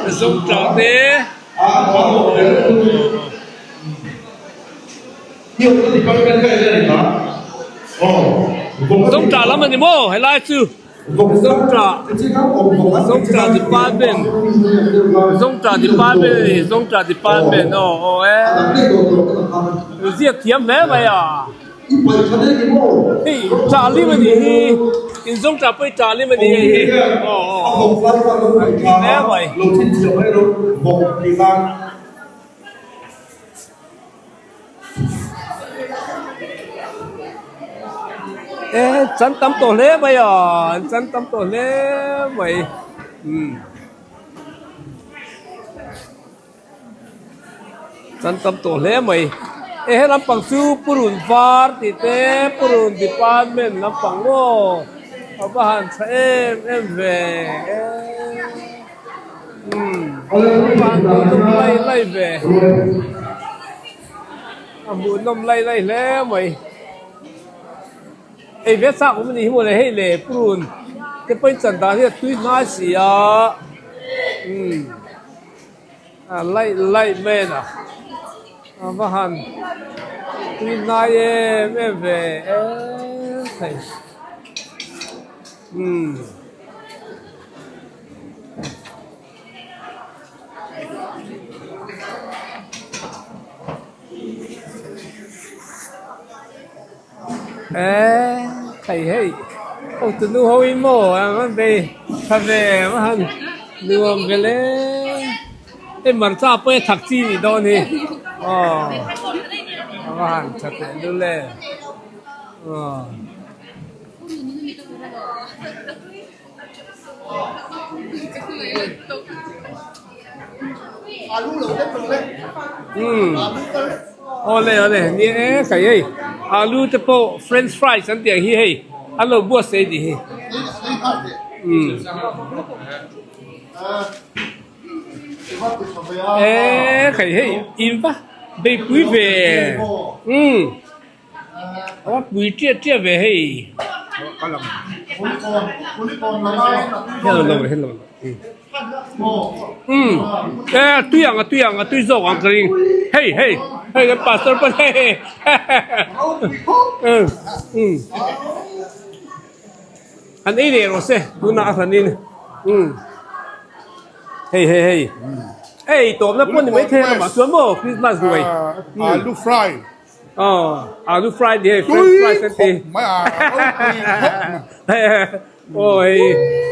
e Zongtah te. Zawngṭah lam a ni maw helai chu Zawngṭah Zawngṭah department Zawngṭah department a ni Zawngṭah department aw aw e ziak thiam hle mai a hei ṭah lim a nih hi in Zawngṭah pawh hi ṭah lim a ni hei hi aw aw hle mai. E chan tam tawh hle mai a an chan tam tawh hle mai umm chan tam tawh hle mai e he lampang chu purun var tih te purun department lampang maw a va han tha em em ve e. Umm lai lai ve a hmuhnawm lai lai hle mai ei ve chak awm a nih hi mawle hei le purun te pawhin chan dan hi a tui hnai si a umm a laih laih mai a ni a va han tui hnai em em ve em thei umm. Eee hei hei hotu nu ho in maw an rawn bei tha ve a han nuam vel e hei marcha pawh hi a thak chi nih dawn hi aw a va han tha teh lul e aw. Umm awle awle ni e khai hei alu te pawh french fries an tih ang hi hei an lo buatsaih a nih hi umm e khai hei in va beipui ve umm. A pui ṭiah ṭiah ve hei. Hello lo hello lo. Um e a tui ang a tui ang a tui zawk ang ka ring. Hei hei hei kan pastor pawn hei um um an ei leh rawh se tunah a hran in um hei hei hei ei tawpna pawh ni maithei a lamah chuan maw Christmas ruai. Alu fry. Aw, alu fry ni hei, french fries an ti. Tui khawp mai a, ropui khawp mai. Aw hei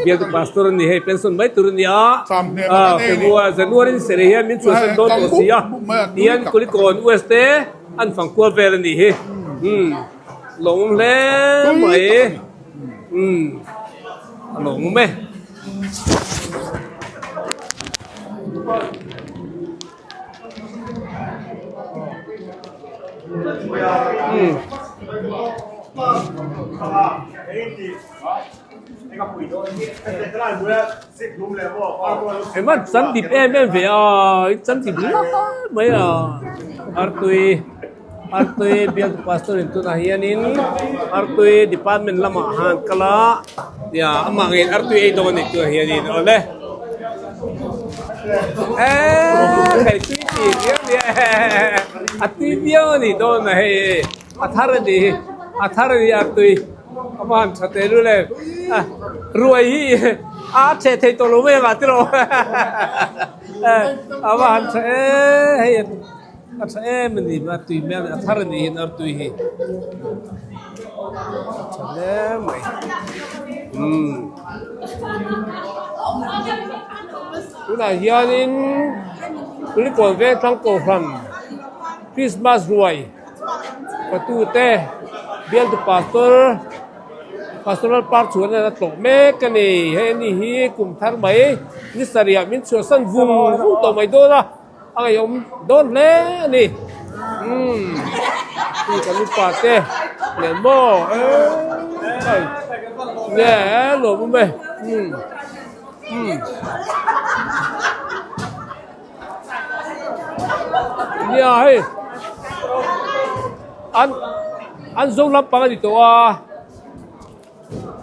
bialtu pastor a ni hei, pension mai tur a ni a. February, January ni serh hian min chhuahsan dawn tawh si a. Tihian Kulikawn US te an fang kual vel a nih hi. Umm, lawmawm hle mai. Umm, a lawmawm e. Engmah chan dip em em ve a chan dip hle mai a artui artui bialtu pastor in tunah hianin artui department lamah han kal a nia amah ngeiin artui ei dawn a ni tunah hianin awle. Eee hei tui ti viau nia a tui viau a nih dawn a hei a thar a nih hi a thar a ni a tui a va han tha teh lul em ruai hi a cheh thei tawh lo mai ang ah tiraw a va han tha em hei a tha em a ni a tui hmel a thar a nih hi artui hi a tha hle mai umm. Tunah hianin Kulikawn Vengthlang Kohhran Christmas ruai patute bialtu pastor pastoral park chhuan a tlawh mek a ni. Hei ani hi kum thar mai ni sarih ah min chhuahsan vung vung tawh mai dawn a. A ngaihawm dawn hle a ni. Umm hei kan upa te nen maw eii nge lawm awm e umm umm nia hei an an zo lampang a ni tawh a.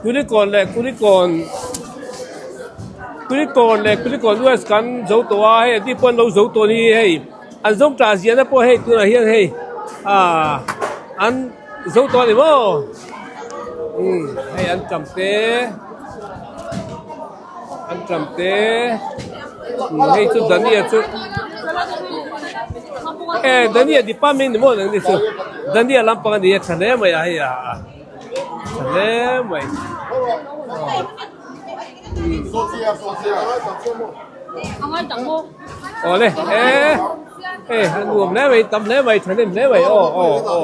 Kulikawn leh Kulikawn Kulikawn leh Kulikawn West kan zo tawh a hei an tih pawh an lo zo tawh a ni hei an zo tah ziahna pawh hei tunah hian hei ah an zo tawh a ni maw umm hei an tam te an tam te hei chu Dania chu e Dania department ni maw nang ni chu Dania lampang a ni a tha hle mai a hei a. Tha hle mai. Awle e e a nuam hle mai tam hle mai thahnem hle mai aw aw aw.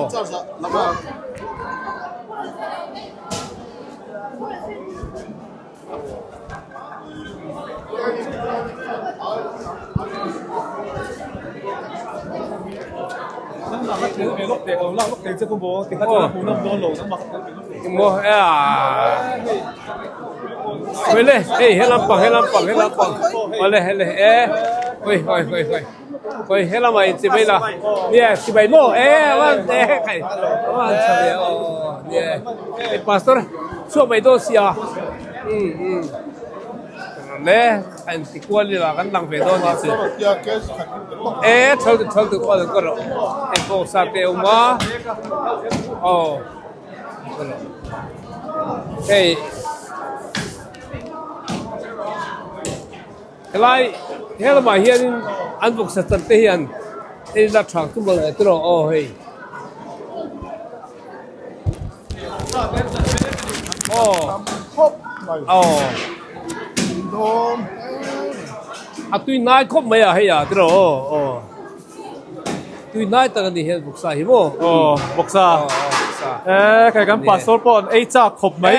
Wele hei he lampang he lampang he lampang awle hele e hoi hoi hoi hoi hoi he lamah in chibai la nia chibai maw e wan e khai wan chha ve aw nia hei pastor chhuak mai dawn sia um um le an ti kual ila kan lang ve dawn ni chu e thal tu thal tu kual ka rawh hei pawh sa te awm a aw hei Helai he lamah hianin an vawksa chan te hian hei la tha chu mawlh leh tiraw aw hei aw aw a tui nai khawp mai a hei ah tiraw aw aw. Tui hnai tak a ni hian vawksa hi maw? Aw, vawksa. Eh, kai kan pastor pawh an ei chak khawp mai.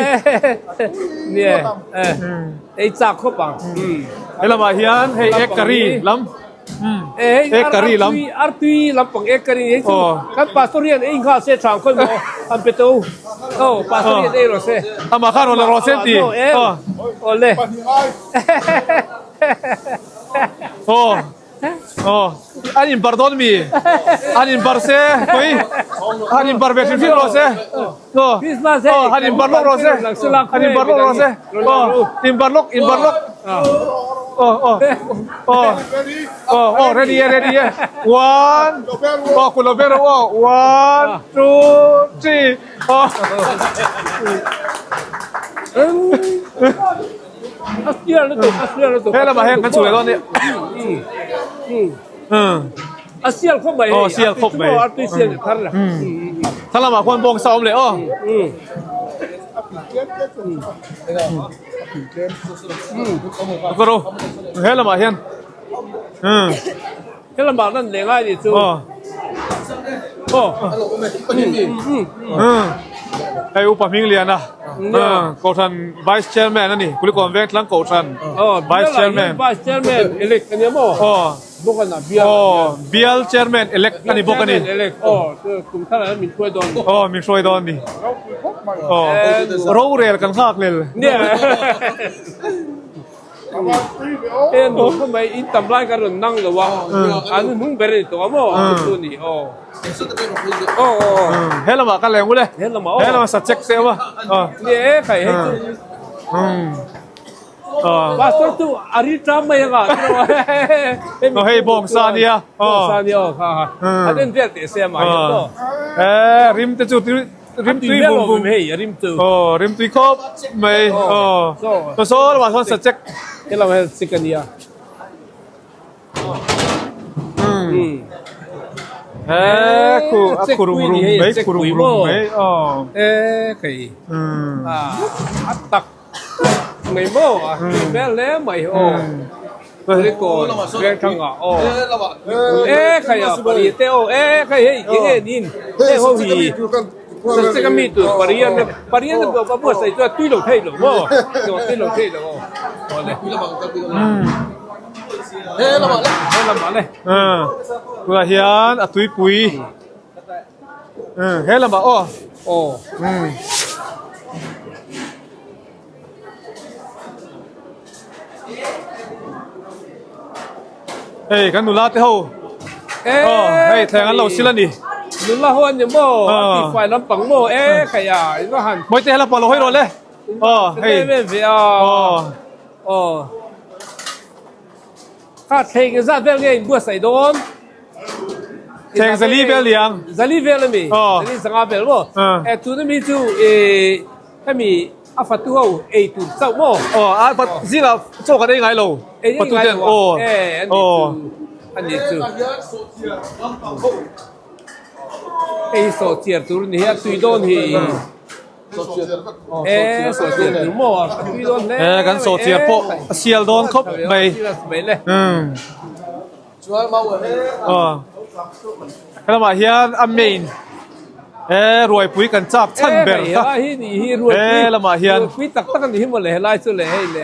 Nia, eh, ei chak khawp ang. He lamah hian hei egg curry lam. Eh, hei Egg curry lam. Artui lampang egg curry hei chu kan pastor hian ei nghal se thang khawi maw an pe to. Aw, pastor hian ei rawh se. Amah khan rawn la rawh se an ti. Aw, awle. Aw. Aw, an inbar dawn mi? An inbar se, khawi? An inbar ve hrim hrim rawh se. Aw, aw, han inbar lawk rawh se. Han inbar lawk rawh se. Aw, inbar lawk, inbar lawk. Aw, aw, aw, aw, aw, ready e, ready e. One, aw, kut lo ber rawh aw. One, two, three, aw. A sial lutuk, a sial lutuk. He lamah hian kan chhuk leh dawn a nia. A sial khawp mai hei. Sial khawp mai. Artui sial ni thar la. Thar lamah khuan bawngsa awm leh aw. Ka ro he lamah hian. He lamah nan leh ngai ni chu. Aw. Hei upa hming lian a. Kohhran Vice Chairman a ni. Kulikawn Vengtlang Kohhran Vice Chairman. Vice Chairman elect a nia maw? Aw. Bawk a na bial. Aw, bial Chairman elect a ni bawk a ni. Chairman elect aw, kum thar ah min hruai dawn. Aw, min hruai dawn ni. Aw, rorel kan nghak lel. Nia. Hei an duh khawp mai, in tam lai kan rawn nang lo a, an hnung ber a ni tawh a maw, chu ni aw. Aw aw aw. He lamah ka leng ule. He lamah aw. He lamah sa check teh a. Nia e khai hei chu. Pastor chu a ri ṭam mai anga Aw hei bawngsa a nia. Bawngsa a nia aw kha kha. An en vel teh se a mah hian maw. Eh rim te chu rim tui vum vum. Hei a rim chu. Aw rim tui khawp mai. Aw saw lamah sawn sa check. He lamah hian check a nia. He khu a khu rum rum mai khu rum rum mai aw. Eh khai. A tak mai maw a tui hmel hle mai aw. Kulikawn Vengthanga aw. Eh khai a pari te aw eh khai hei eng nge nin heng ho hi Sasek a mi tur parian parian a buatsaih chuan tui lo thei lo maw tui lo thei lo aw. Awle. He lamah le. Tunah hian a tuipui. He lamah aw. Aw. Hei kan nula te ho. Aw hei thleng an lo sil a ni. Nula ho an ni maw? A tifai lampang maw? E khai a, in va han. Mawite he lampang lo hawi rawh le. Aw hei. Em em ve a. Aw. Aw. Kha thleng zat vel nge in buatsaih dawn? Thleng zali vel niang. Zali vel ami? Aw. Zali zanga vel maw? Aw. E tun ami chu e hemi a fatu ho ei tur chauh maw? Aw a fat zingah chaw kan ei ngai lo. Ei ei ngai lo a. E ani chu ani chu. Hei sawhchiar tur ni hi a tui dawn hi. E sawhchiar tur maw a tui dawn hle. E kan sawhchiar pawh a sial dawn khawp mai. Aw helamah hian a main e ruaipui kan chak chhan ber kha he lamah hian ruaipui tak tak a ni hi mawle helai chu le hei le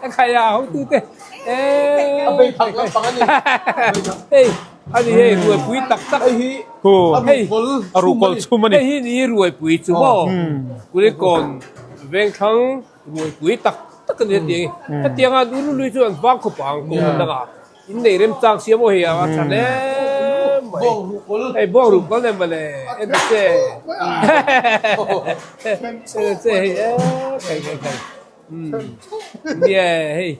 e khai a hotute e hei Ani hei ruaipui tak tak hi hei a ruhkawl chhum a ni. Hei hi ni ruaipui chu maw Kulikawn Vengthlang ruaipui tak tak a ni hetiang hi. Hetiang a lu lui chu an vang khawp ang ko dangah in nei remchang sia maw hei a tha hle mai. Hei bawng ruhkawl nen mawle en ta che en ta che hei e khai khai khai nia hei.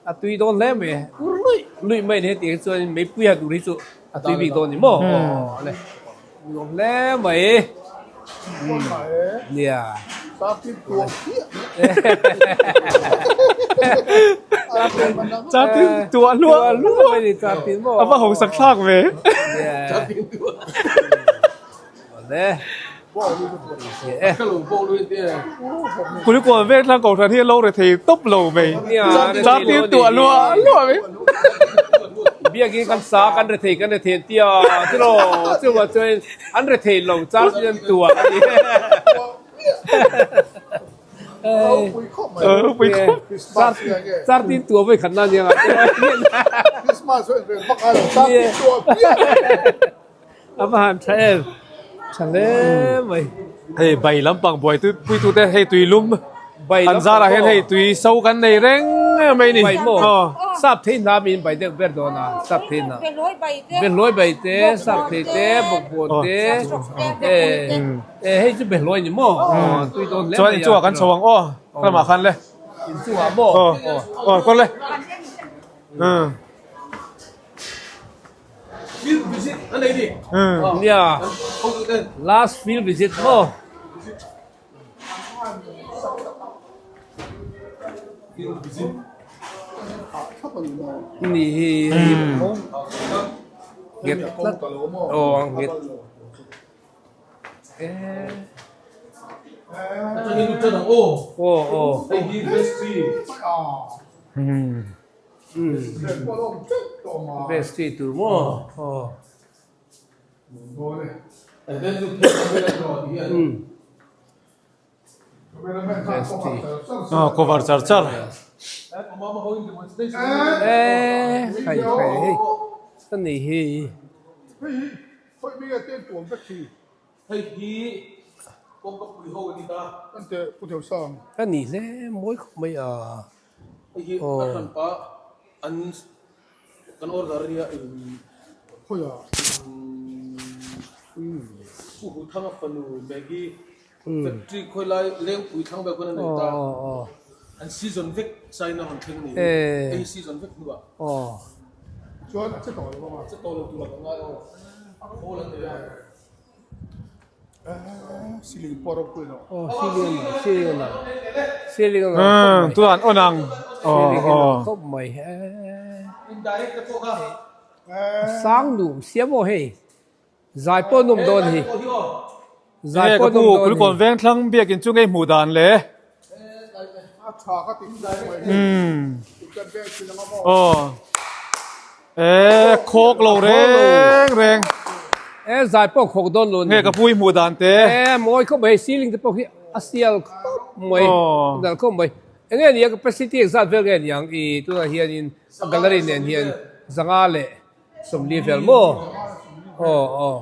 A tui dawn hle mai e. Ur luih luih mai ni hetiang chuan meipui han ur hi chu a tui bik dawn ni maw? Aw le. Nuam hle mai. Nia. Chatin tuah hluah hluah mai ni chatin maw? A va hausak thlak ve. Nia. Le. Kulikawn Vengthlang Kohhran hi a lo re thei tawp lo mai. Changtin tuah luah luah mai. Biakin kan sa kan re thei kan re thei an tia chulaw chuvang chuan an re thei lo changtin an tuah a ni. Ropui khawp. Changtin tuah vawi khat na nia. Christmas changtin tuah piah. A va han tha em tha hle mai. Hei bai lampang buai tui pui tute hei tui lum an zarah hian hei tui so kan nei reng mai ni. Bai maw sap thei hna min bai deuh ber dawn a sap thei hna behlawi bai te sap thei te bawkbawn te e hei chu behlawi ni maw tui dawn hle mai a. Chuan inchungah kan chho ang aw lamah khan le. Inchungah maw aw kawr le. Field visit an nei ni. Nia. Last field visit maw. Field visit. Ni hi. Nghet tlat. Aw a nghet. Aw aw. Vestry tur maw aw. Aw cover char char. Hei hei hei ka nei hi. Ka ni hle mawi khawp mai a. Factory khawi lai lengpui thlang vel khawn a nei ta. An season vek sain a rawn thleng ni. Hei season vek hnuah. Chuan a che tawh lo ang a. Che tawh lo tur ang ngai aw. Khawl an nei a. Ceiling pawh ropui lo. Aw ceiling a ceiling a ceiling a Hmm tu an on ang. Ceiling hi a khawp mai. Indirect te pawh kha. Sang nuam siam aw hei. Zai pawh an awm dawn hi. Zai Nge pawh ka an pu awm dawn hi. Kulikawn Vengthlang biakin chu ngei hmuh dan le. Umm. Aw. E khawk lo reng reng. E zai pawh khawk dawn lo ni. Nge ka pu i hmuh dan te. E mawi khawp mai ceiling te pawh khi a sial khawp mai. Nalh khawp mai. Enge ni a capacity engzat vel nge niang i tunah hianin a gallery nen hian zanga leh 40 vel maw? Aw aw.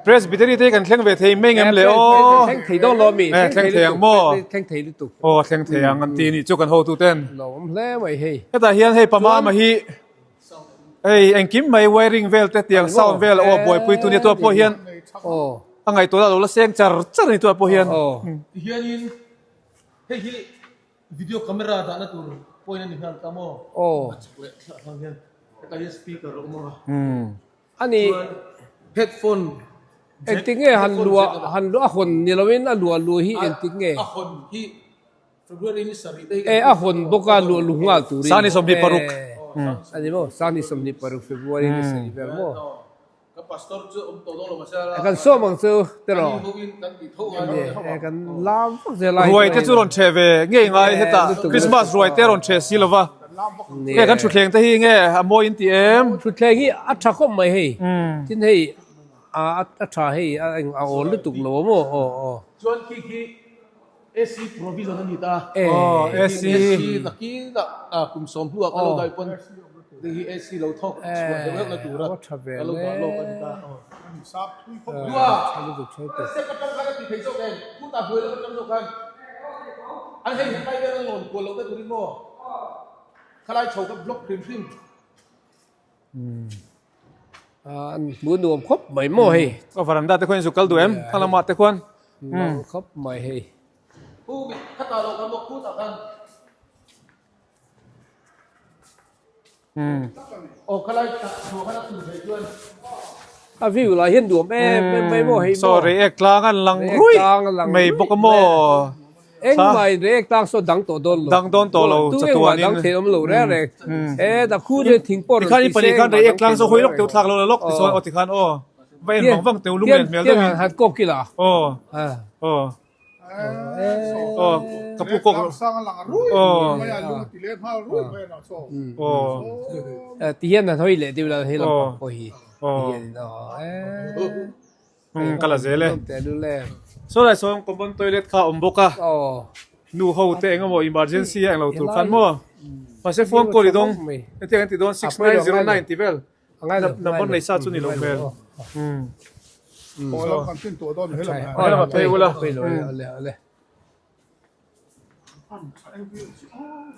Presbytery te kan thleng ve thei mai ngem le aw. Thleng thei dawn lo mi. Eh thleng thei ang maw? Thleng thei lutuk. Aw thleng thei ang an ti ni chu kan hotu ten. Lo awm hle mai hei. Hetah hian hei pama ma hi hei engkim mai wiring vel te tiang sound vel aw buaipui tu nia tua pawh hian aw a ngaihtuahna lo la seng char char ni tua pawh hian. Tihianin hei hi Video camera dahna tur point a ni nghal ta maw? Aw. A chak leh thlah hlang hian hetah hian speaker a awm ang a. A ni. Chuan headphone jack. Engtik nge han luah han luah a hawn ni loin a luah luh hi engtik nge? A hawn hi February ni sarih te hi. E a hawn bawk a luah luh nghal turin. Sani 26. A ni maw? Sani 26 February ni sarih vel maw? Ka pastor chu awm tawh dawn lo mahse a Kan sawm ang chu te rawh. Ani ho in kan tih tho ngai lo. Ni kan lam vak zel ai. Ruai te chu rawn chhe ve ngei ngai hetah Christmas ruai te rawn chhe si lova. Nge kan thutthleng te hi nge a mawi in ti em? Thutthleng hi a tha khawp mai hei. Tin hei a tha hei a awl lutuk lo a maw aw aw. Chuan khi khi AC provision a ni ta. Aw AC. AC nakinah kum sawm hnuah ka lo dai pawn hei hi AC lo thawk chhuah deuh deuh na tura ka lo dah lawk a ni ta. Dua step atang khan a ti thei zawk em? Khutah hnuai lam atang zawk khan an hei helai vel an lawn kual loh na turin maw khalai chho kha block hrim hrim. An hmu nuam khawp mai maw hei. Ka varanda te khuan zu kal duh em? Kha lamah te khuan. Nuam khawp mai hei. Pu khatah lo khan maw khutah khan. Aw khalai chhuah khan a tu thei chuan. A view lah hian nuam em em mai maw hei maw. Saw reiek tlang an lang ruih mai bawk a maw. Engmah in reiek tlang saw dang tawh dawn lo. Dang dawn tawh lo chatuan in. Dang thei awm lo reng reng. E da khu te thing pawh rawn ti se. Tikhan i pahnih khan reiek tlang saw hawi lawk teuh thlak lo la lawk ti chuan aw tikhan aw. Va en vang vang teuh lung len hmel deuh in. Han kawk ila. Aw. Aw. Aw ka pu kawk. Aw. Aw. Ti hian han hawi leh deuh la hei lampang pawh hi. Aw. Aw. Ka la zel e. Saw lai sawn common toilet kha a awm bawk a. Nu ho te eng emaw emergency a englo tur khan maw. Mahse phone call i dawng hetiang an ti dawn 6909 tih vel number nei sa chu ni lo hmel. He lamah phei ula.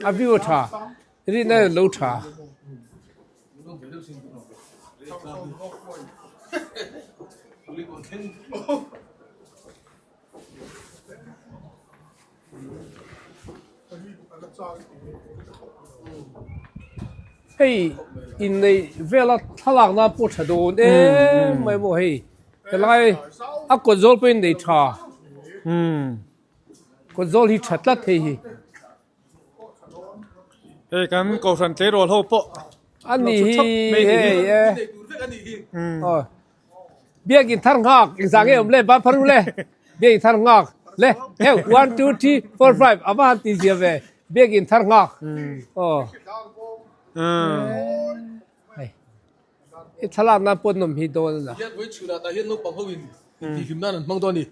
A view a tha rin a lo tha. Hei inneih vela thlalak nan pawh tha dawn em mai maw hei helai a kawt zawl pawhin nei tha. Kawt zawl hi tha tlat hei hi. Hei kan kohhran tleirawl ho pawh a ni hi hei e. Aw. Biakin thar nghak engzah nge awm le ban phar u le. Biakin thar nghak le heu 1 2 3 4 5 a va han ti zia ve biakin thar nghak. Aw. Hei. I thlalak nan pawh nawm hi dawn a na. Hian vawi chhunah tah hian naupang ho in tihhlim nan an hmang dawn a ni.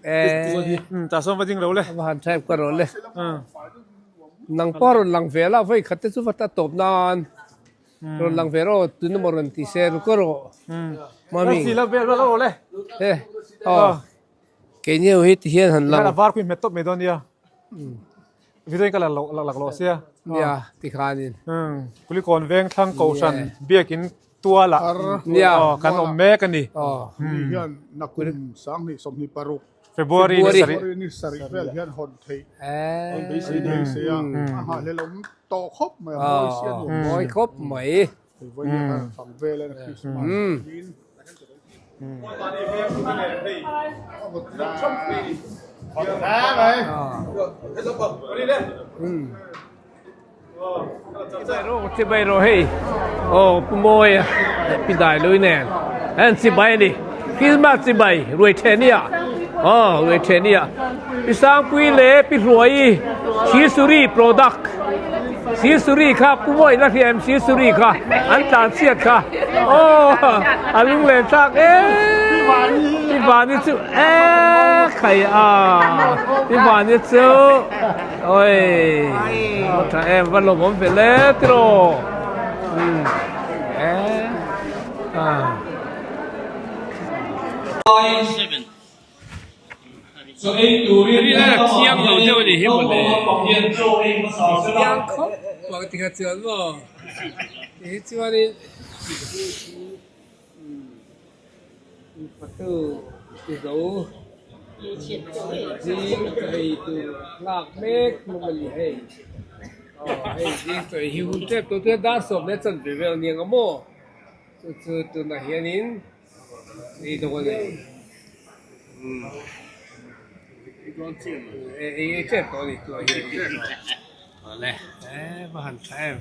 Tah sawn va ding lo le. A va han type ka rawh le. Nang pawh a rawn lang ve la vawi khat te chu va ta tawp nan rawn lang ve rawh tun emaw rawn ti se ru ka rawh. Mami. La vel rawh le. He. Aw. Keini ho hi ti hian han lang. A var khu hmet tawp mai dawn nia. Video in ka la lak lawh sia. Nia ti khanin. Kulikawn veng thlang kohhran biakin tualah Nia kan awm mek a ni. Ni hian nakum 2026 February ni sarih. February ni sarih vel hian hawn theih an beisei a, a nghahhlel awm tawh khawp mai a, mawi sia nuam sia. Mawi khawp mai. Chibai rawh hei aw Pu Mawia Pi Dai Lui nen an chibai a ni Christmas chibai ruai thehnia aw ruai thehnia Pi Sangpui leh Pi Hruaii Sisuri product Sisuri kha Pu Mawia la hria em Sisuri kha an tlan chhiat kha aw a lunglen thlak em Pi Vani chu e khai a Pi Vani chu Oi va tha em va lawm awm ve le tiraw e a. Thiang lo deuh a nih hi mawle. Thiang khawp ang ti kha chuan maw ti hi chuanin patu ti zo zing chaw ei tur lak mek hlawm a ni hei aw hei zing chaw ei hi hun tep tawh chuan dar sawm leh chanve vel a ni ang a maw chu chu tunah hianin. Ei dawn a ni. Ei ei tep tawh a ni tunah hian. Awle e va han tha em.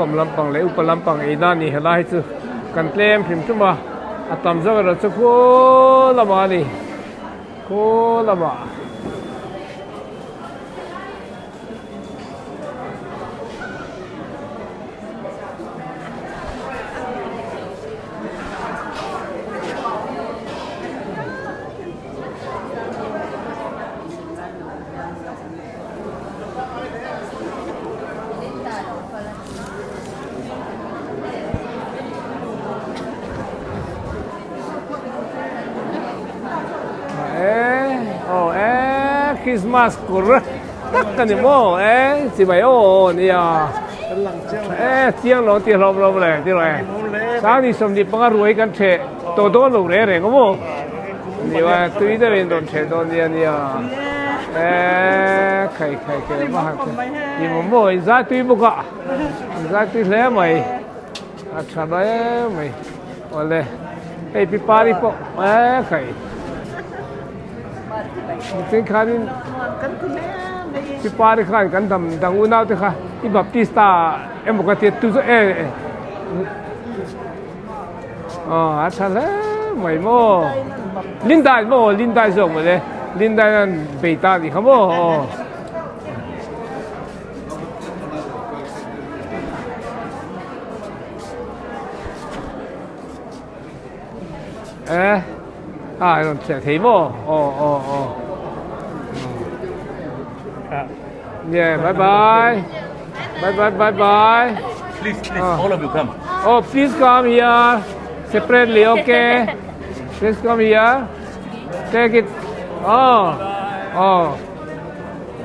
Pungkhawm lampang leh upa lampang eina a ni helai hi chu kan tlem hrim hrim a, a tam zawk erawh chu khaw lamah a ni, khaw lamah. Christmas kawr tak a ni maw e chibai aw nia e chiang lo ti hlawm hlawm le ti rawh e sangni 25 ruai kan theh tawh dawn lo reng reng maw Niwa tui deuh in rawn ṭheh dawn nia nia. Eee khai khai khai va han ṭheh. Ni maw maw in zai tui bawk a. In zai tui hle mai. A ṭha hle mai. Awle hei pi pari pawh eee khai. Nitin khanin pi pari khan kan dam dang unau te kha i baptista emaw ka tia tu chu e. Aw a tha hle mai maw Linda maw Linda zawk maw le Linda hian bei ta a nih kha maw aw. Eh a rawn chhiah thei maw aw aw aw yeah bye bye bye bye bye bye please please all of you come oh please come here separately okay please come here take it oh oh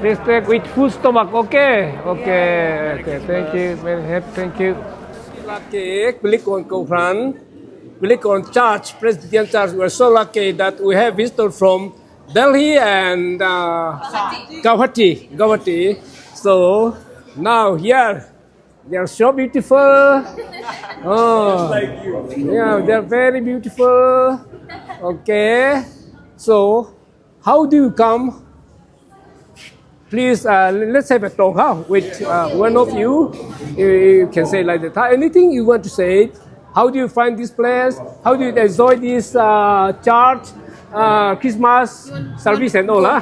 please take with full stomach okay okay okay thank you very happy thank you Lucky Kulikawn Kohhran Kulikawn Church Presbyterian Church we are so lucky that we have visitor from Delhi and uh, Guwahati Guwahati so now here they are so beautiful oh yeah they are very beautiful okay so how do you come Please, uh, let's have a talk huh, with uh, one of you. you. You can say like that. Anything you want to say. How do you find this place? How do you enjoy this uh, church, uh, Christmas service and all? Huh?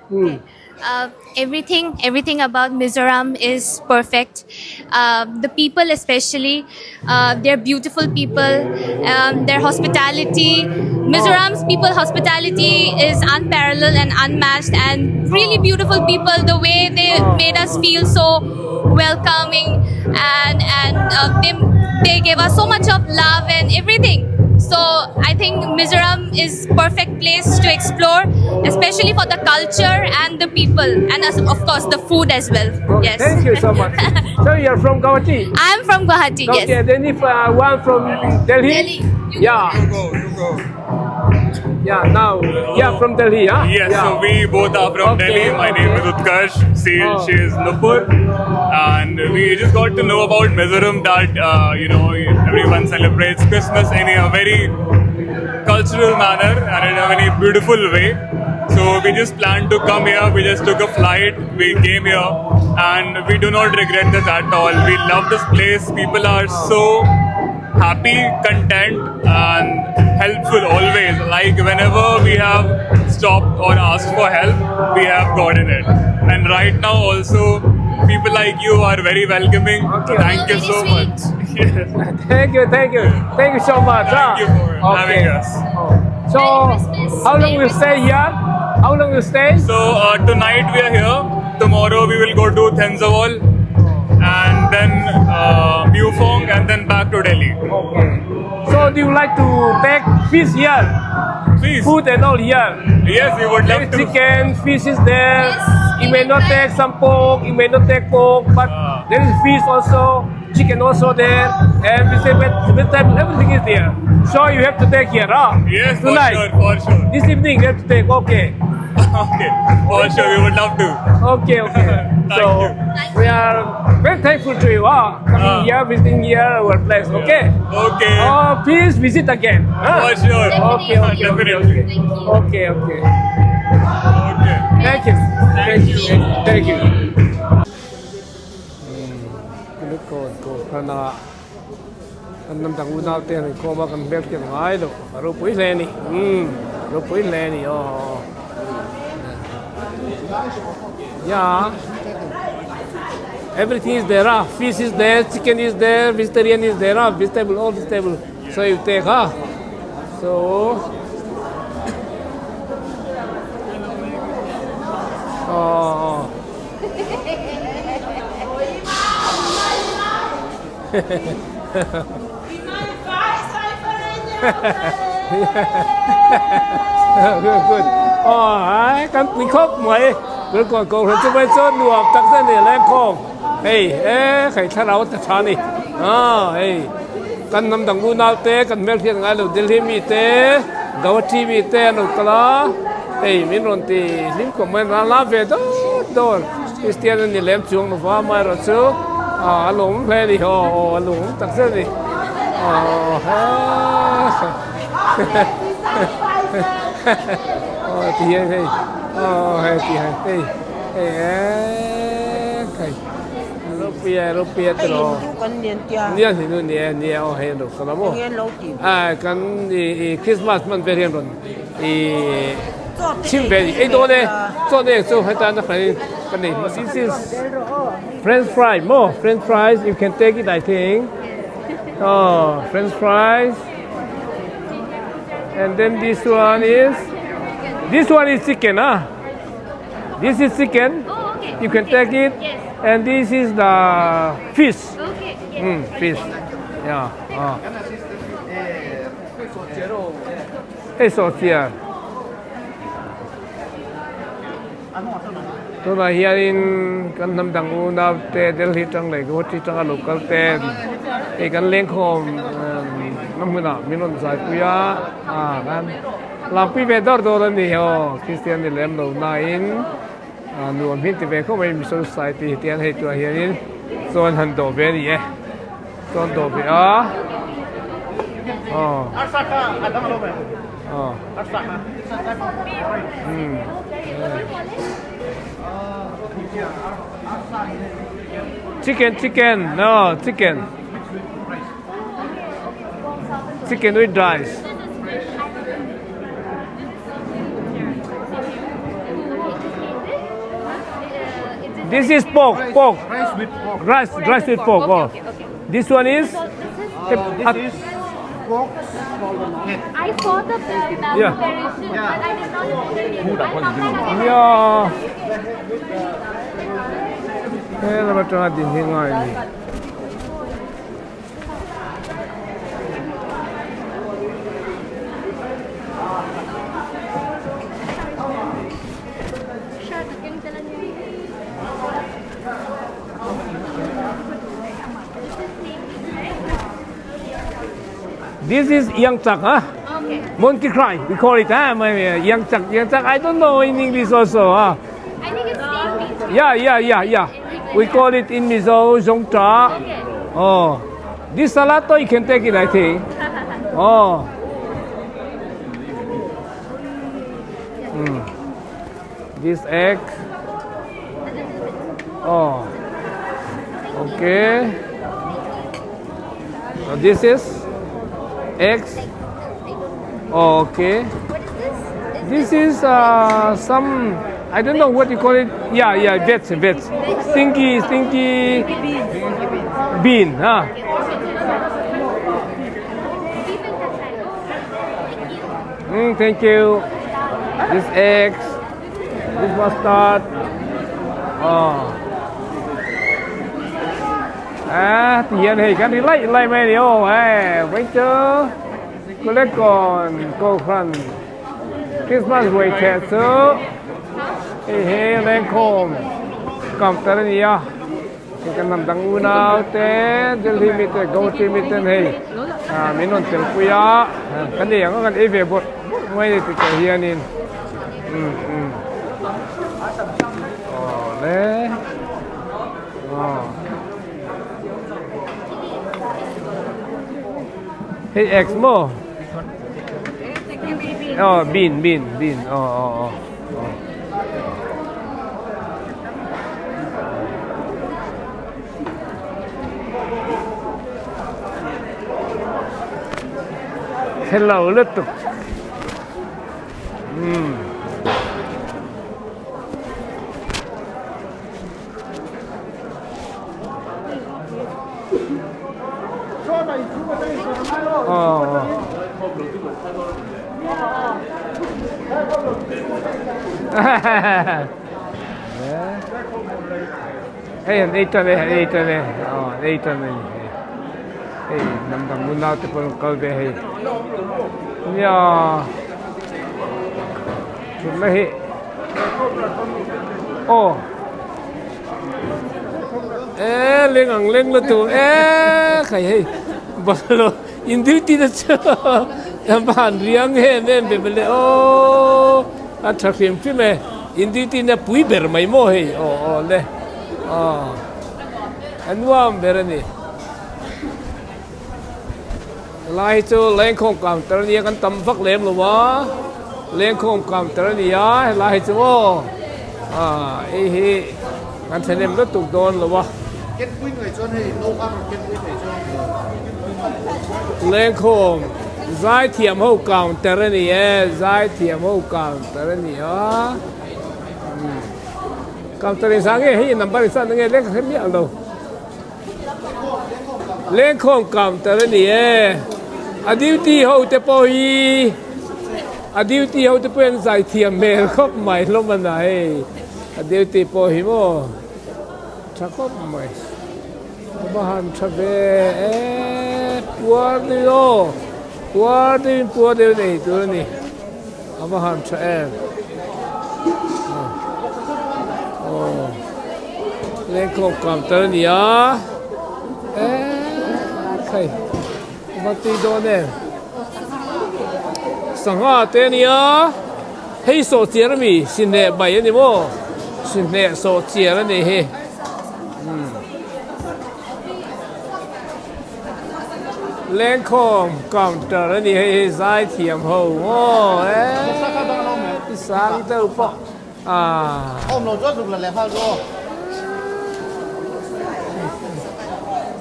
Mm. Uh, everything everything about Mizoram is perfect. Uh, the people especially, uh, they're beautiful people. Um, their hospitality, Mizoram's people hospitality is unparalleled and unmatched, and really beautiful people. The way they made us feel so welcoming, and and uh, they they gave us so much of love and everything. So I think Mizoram is perfect place to explore, especially for the culture and the people, and as, of course the food as well. Okay, yes. Thank you so much. so you're from Guwahati? I'm from Guwahati, Okay, yes. then if uh, one from Delhi? Delhi. You Yeah. You go, you go. Yeah, now, yeah, from Delhi, huh? Yes, yeah. so we both are from Okay, Delhi. My name is Utkarsh. She, Oh. she is Nupur. And we just got to know about Mizoram that, uh, you know, everyone celebrates Christmas in a very cultural manner and in a very beautiful way. So we just planned to come here. We just took a flight. We came here and we do not regret this at all. We love this place. People are so happy, content, and helpful always. Like whenever we have stopped or asked for help, we have gotten it. And right now also, people like you are very welcoming. Okay. Thank you Very so sweet. much. Yes. Thank you, thank you. Thank you so much. Thank you for okay. having us. Oh. So, Merry Christmas. how long Merry will you stay here? How long you stay? So uh, tonight we are here. Tomorrow we will go to Thenzawal and then uh, Mufong and then back to Delhi. Okay. So, do you like to take fish here? Please. Food and all here? Yes, we would There love is to. chicken, fish is there. Yes, You we may will not try. take some pork, you may not take pork, but Ah. there is fish also, chicken also there, and vegetable, vegetable, everything is there. So you have to take here, huh? Yes, for Tonight. sure, for sure. This evening you have to take, okay. Okay, for sure, we would love to. Okay, okay. Thank so you. we are very thankful to you, huh? Coming Ah. here, visiting here, our place, okay? Okay. Oh, please visit again. huh? For sure. Okay, okay, okay, Definitely. okay. Thank you. Okay, okay. Okay. Thank you. Thank you. Thank you. Kulikawn Kohhrana kan hnam dang unau te an inkhawm a kan hmel khian ngai loh a ropui hle a ni umm ropui hle a ni aw yeah everything is there a fish is there chicken is there vegetarian is there a vegetable all vegetable so you take a so aw Good good. Aw ai kan pui khawp mai. Kulikawn Kohhran chu mai chuan nuam tak zet a ni lengkhawm. Hei e khai thlarau ta tha ni. Aw hei kan hnam dang unau te kan hmelhriat ngai lo Delhi mi te Guwahati mi te an rawn kal a. Hei min rawn ti hlim khawp mai ral la ve dawt dawt. Kristian a ni lem chuang lova amaherawhchu a lawmawm hle a ni aw aw a lawmawm tak zet a ni aw aw ti hian hei aw hei ti hian hei hei eee hei Ropui a ropui a tiraw nia hinu nia nia aw hei an rawn kal a maw a kan i Christmas hman vel hian rawn i chhim ve ei dawn e chaw nek chu heta na hran in ka nei this is french fry maw french fries you can take it i think oh french fries and then this one is this one is chicken ah this is chicken you can take it and this is the fish mm fish yeah ah Hei sawhchiar tunah hianin kan hnam dang unau te Delhi tang leh Guwahati tanga lo kal te hei kan lengkhawm na hmunah min rawn zaipui a ah kan lampui ve dawr dawr a ni aw Kristian ni lem lo nain nuam hi ti ve khawp mai Mizo Society tian hei tunah hianin chuan han dawh ve a ni e. Chuan dawh ve a. Aw. Aw. Hmm. Chicken, chicken. No, chicken. Chicken with rice. This is pork, pork. Rice with pork. Rice, rice with pork. Okay, oh. okay, okay. This one is? Uh, this is pork head. I saw the uh, Yeah. preparation, but I did not know the name. I'll come back again. Yeah. He lama tanga din hi ngai ni. This is Yang Chak, huh? Okay. Monkey cry, we call it, huh? Yang Chak, Yang Chak. I don't know in English also, huh? I think it's snake meat. Yeah, yeah, yeah, yeah. We call it in Mizo, Zhong Cha. Okay. Oh, this salato you can take it, I think. Oh. Mm. This egg. Oh. Okay. So this is eggs. Oh, okay. What is this? This is uh, some I don't know what you call it. Yeah, yeah, veg, veg. Stinky, stinky bean, huh? Mm, thank you. This eggs, this mustard. Oh. À, thì hiện thì cái đi lấy lấy mấy điều, ê, với chứ. Kulikawn Kohhran Christmas ruai theh chu hei hi lengkhawm counter a ni a hei kan hnam dang unau te Delhi mi te Guwahati mi ten hei ah min rawn tel pui a kan ei ang a kan ei ve bawrh bawrh mai a ni ti tawh hianin umm umm aw le aw. Hei eggs maw? Oh, bean, bean, bean. Oh, oh, oh. oh. Chhelo lutuk. Umm. Hei an ei tan e, an ei tan e, aw an ei tan a ni hei. Hei hnam dang nunau te pawh an kal ve hei. Nia thutna hi aw e leng ang leng la tur e khai hei bawlhhlawh in duty te chu an va han riang em em ve mawle aw a tha hrim hrim e in duty na pui ber mai maw hei aw aw le aw a nuam ber a ni. Helai hi chu lengkhawm counter a nia kan tam vak lem lo a lengkhawm counter a ni a helai hi chu aw ah hei hi kan thahnem lutuk dawn lo a. Lengkhawm zaithiam ho counter a ni e zaithiam ho counter a ni a counter in sang nge hei number in sang nge leng ka hre miah lo. Lengkhawm counter a ni e. A duty ho te pawh hi a duty ho te pawh hian zai thiam hmel khawp mai hlawm a na hei. A duty pawh hi maw tha khawp mai. A va han tha ve e puar deuh aw puar deuhin puar deuhin ei tur a ni. A va han tha em. Aw. Lengkhawm counter a ni a. Eee khai. A va tui dawn em. Sangha te a ni a. Hei sawh chiar a mi sinhneh bai a ni maw. Sinhneh sawh chiar a ni hi. Lengkhawm counter a ni hei hi zaithiam ho maw eee sang deuh pawh aaa.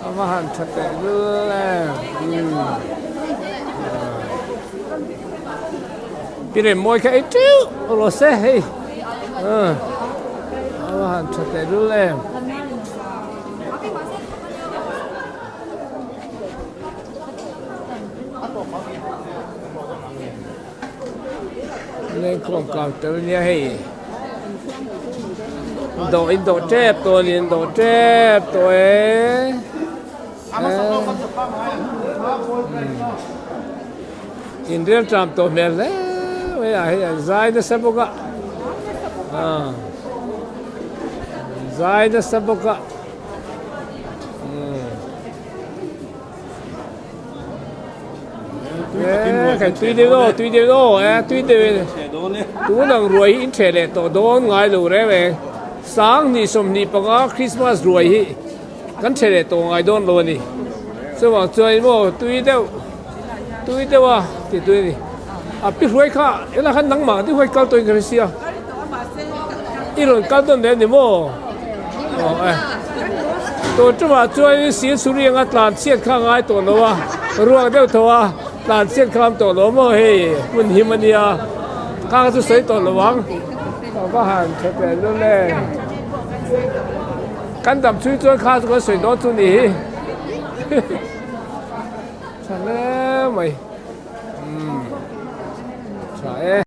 A va han tha teh lul em pi rem mawi kha ei teuh rawh se hei a va han tha teh lul em. Lengkhawm counter ania hei dawh in dawh tep tawh a ni an dawh tep tawh e in rel tram tawh hmel hle mai a hei an zai nasa bawk a zai nasa bawk a. Tui deuh aw, tui deuh aw, e tui deuh in tun ang ruai hi in ṭheh leh tawh dawn ngai lo reng reng. 2025 Christmas ruai hi kan ṭheh leh tawh ngai dawn lo a ni. Chuvang chuan in maw tui deuh, tui deuh a ti tui a ni. A pi hruai kha helai khan nangmah deuh huai kal tawhin ka hre sia. I rawn kal dawn leh a ni maw? Aw e. Tun tumah chuan sil suri anga tlan chhiat kha a ngai tawh lo a, ruak deuh tho a tlan chhiat kha a awm tawh lo maw hei hmun him a nia, kha kha chu sawi tawh lo ang. Ka va han tha teh lul e. Kan dam chhui chuan kha chu kan sawi dawn chu ni hi. Tha hle mai. Umm. Tha e.